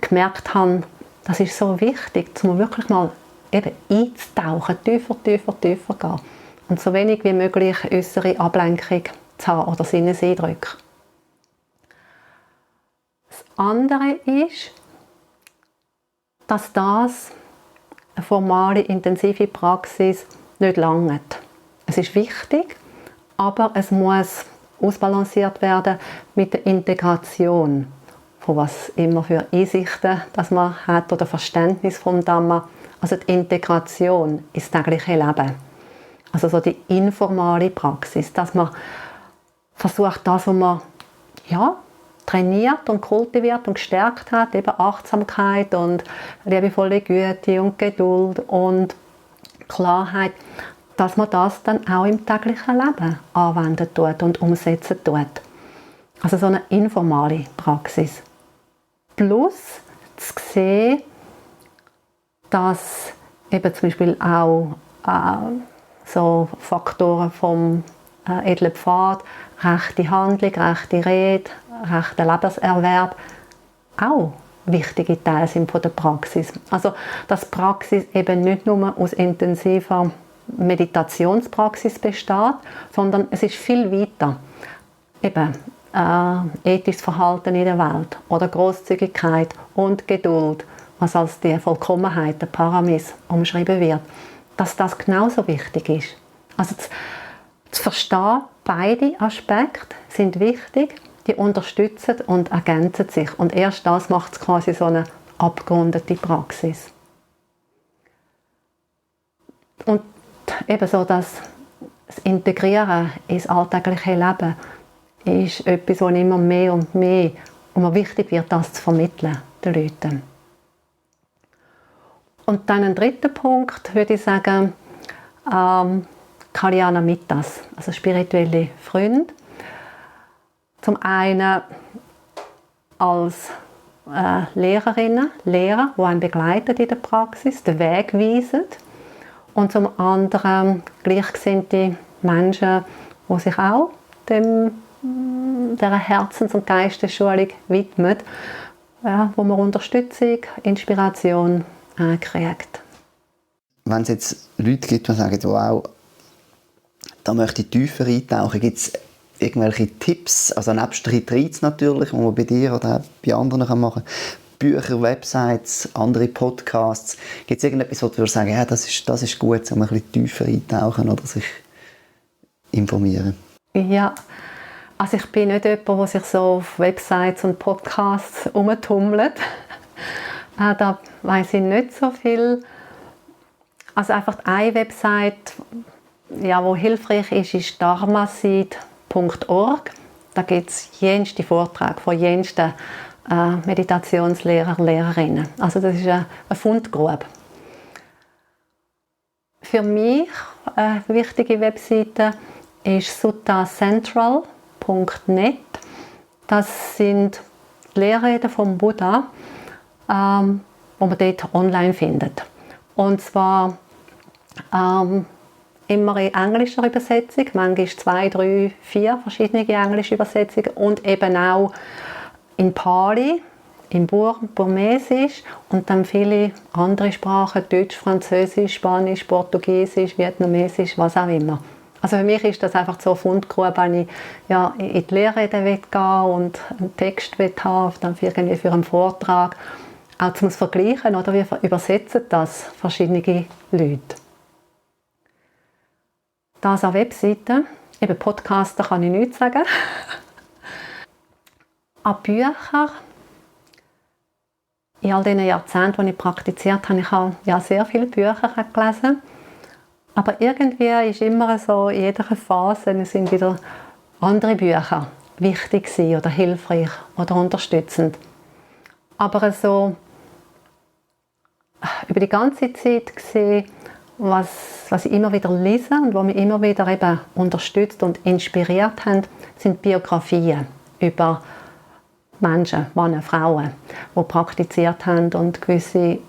Speaker 2: gemerkt habe, das ist so wichtig, um wirklich mal eben einzutauchen, tiefer gehen und so wenig wie möglich äußere Ablenkung zu haben oder Sinneseindrücke. Das andere ist, dass das eine formale, intensive Praxis nicht langt. Es ist wichtig, aber es muss ausbalanciert werden mit der Integration von was immer für Einsichten dass man hat oder Verständnis vom Dhamma. Also die Integration ins tägliche Leben. Also so die informale Praxis, dass man versucht, das, was man trainiert und kultiviert und gestärkt hat, eben Achtsamkeit und liebevolle Güte und Geduld und Klarheit, dass man das dann auch im täglichen Leben anwenden tut und umsetzen tut. Also so eine informale Praxis. Plus zu sehen, dass eben zum Beispiel auch so Faktoren vom edlen Pfad, rechte Handlung, rechte Rede, rechter Lebenserwerb auch wichtige Teile sind von der Praxis. Also dass Praxis eben nicht nur aus intensiver Meditationspraxis besteht, sondern es ist viel weiter. Eben ethisches Verhalten in der Welt oder Großzügigkeit und Geduld, was als die Vollkommenheit, der Paramis, umschrieben wird, dass das genauso wichtig ist. Also zu verstehen, beide Aspekte sind wichtig, die unterstützen und ergänzen sich. Und erst das macht es quasi so eine abgerundete Praxis. Und eben so das Integrieren ins alltägliche Leben ist etwas, was immer mehr und mehr und mir wichtig wird, das zu vermitteln den Leuten. Und dann ein dritter Punkt, würde ich sagen, Kalyana Mittas, also spirituelle Freunde. Zum einen als Lehrerinnen, Lehrer, die einen begleiten in der Praxis, den Weg weisen. Und zum anderen gleichgesinnte Menschen, die sich auch dieser Herzens- und Geistesschulung widmen, wo man Unterstützung, Inspiration kriegt.
Speaker 1: Wenn es jetzt Leute gibt, die sagen, wow, da möchte ich tiefer eintauchen, gibt es irgendwelche Tipps, also nebst Retreats natürlich, die man bei dir oder auch bei anderen machen kann, Bücher, Websites, andere Podcasts, gibt es irgendetwas, wo du sagen, ja, das ist gut, um ein bisschen tiefer eintauchen oder sich informieren?
Speaker 2: Ja, also ich bin nicht jemand, der sich so auf Websites und Podcasts herumtummelt. Da weiss ich nicht so viel. Also einfach eine Website, ja, die hilfreich ist dharmaseed.org. Da gibt es jenste Vorträge von jensten Meditationslehrer, Lehrerinnen. Also das ist eine Fundgrube. Für mich eine wichtige Webseite ist suttacentral.net. Das sind Lehrreden vom Buddha, die man dort online findet. Und zwar immer in englischer Übersetzung, manchmal 2, 3, 4 verschiedene englische Übersetzungen und eben auch in Pali, in Burmesisch und dann viele andere Sprachen, Deutsch, Französisch, Spanisch, Portugiesisch, Vietnamesisch, was auch immer. Also für mich ist das einfach so eine Fundgrube, wenn ich in die Lehrreden gehen und einen Text haben dann für einen Vortrag, auch zum Vergleichen, oder wie übersetzen das verschiedene Leute. Das an Webseiten, eben Podcaster kann ich nichts sagen. An Büchern, in all diesen Jahrzehnten, die ich praktiziert habe, ich habe ja sehr viele Bücher gelesen. Aber irgendwie ist immer so, in jeder Phase sind wieder andere Bücher wichtig gewesen, oder hilfreich oder unterstützend. Aber so über die ganze Zeit gesehen, was ich immer wieder lese und was mich immer wieder eben unterstützt und inspiriert haben, sind Biografien über Menschen, Männer, Frauen, die praktiziert haben und gewisse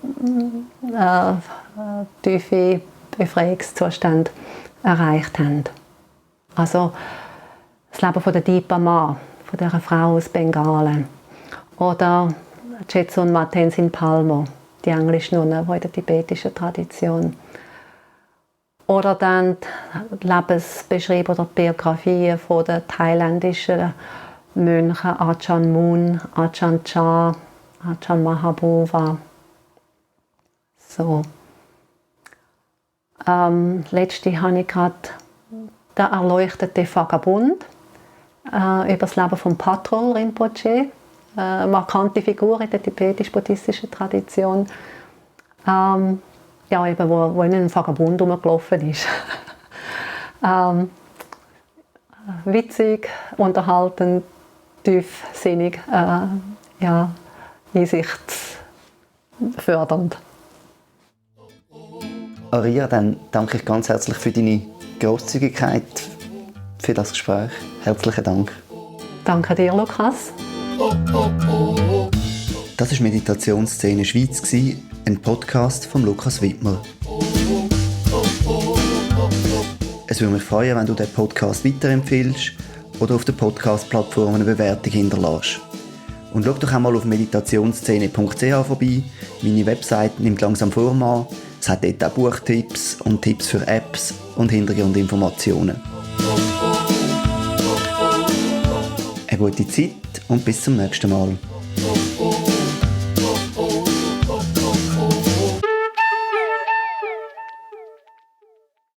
Speaker 2: tiefe Befreiungszustände erreicht haben. Also das Leben von der Dipa Ma, von dieser Frau aus Bengalen. Oder Jetsun Tenzin Palmo, die englische Nonne, die in der tibetischen Tradition. Oder dann die Lebensbeschreibung oder die Biografien von den thailändischen Mönchen Ajahn Mun, Ajahn Chah, Ajahn Mahabhova. So. Letzte habe ich gerade «Der erleuchtete Vagabund» über das Leben von Patrul Rinpoche, markante Figur in der tibetisch-buddhistischen Tradition, eben, wo in einem Vagabund rumgelaufen ist. Witzig, unterhaltend, tiefsinnig, einsichtsfördernd.
Speaker 1: Aria, dann danke ich ganz herzlich für deine Grosszügigkeit, für das Gespräch. Herzlichen Dank.
Speaker 2: Danke dir, Lukas.
Speaker 1: Das war «Meditationsszene Schweiz», ein Podcast von Lukas Wittmer. Es würde mich freuen, wenn du den Podcast weiterempfiehlst oder auf der Podcast-Plattform eine Bewertung hinterlässt. Und schau doch einmal auf meditationsszene.ch vorbei. Meine Website nimmt langsam Form an. Es hat dort auch Buchtipps und Tipps für Apps und Hintergrundinformationen. Eine gute Zeit und bis zum nächsten Mal.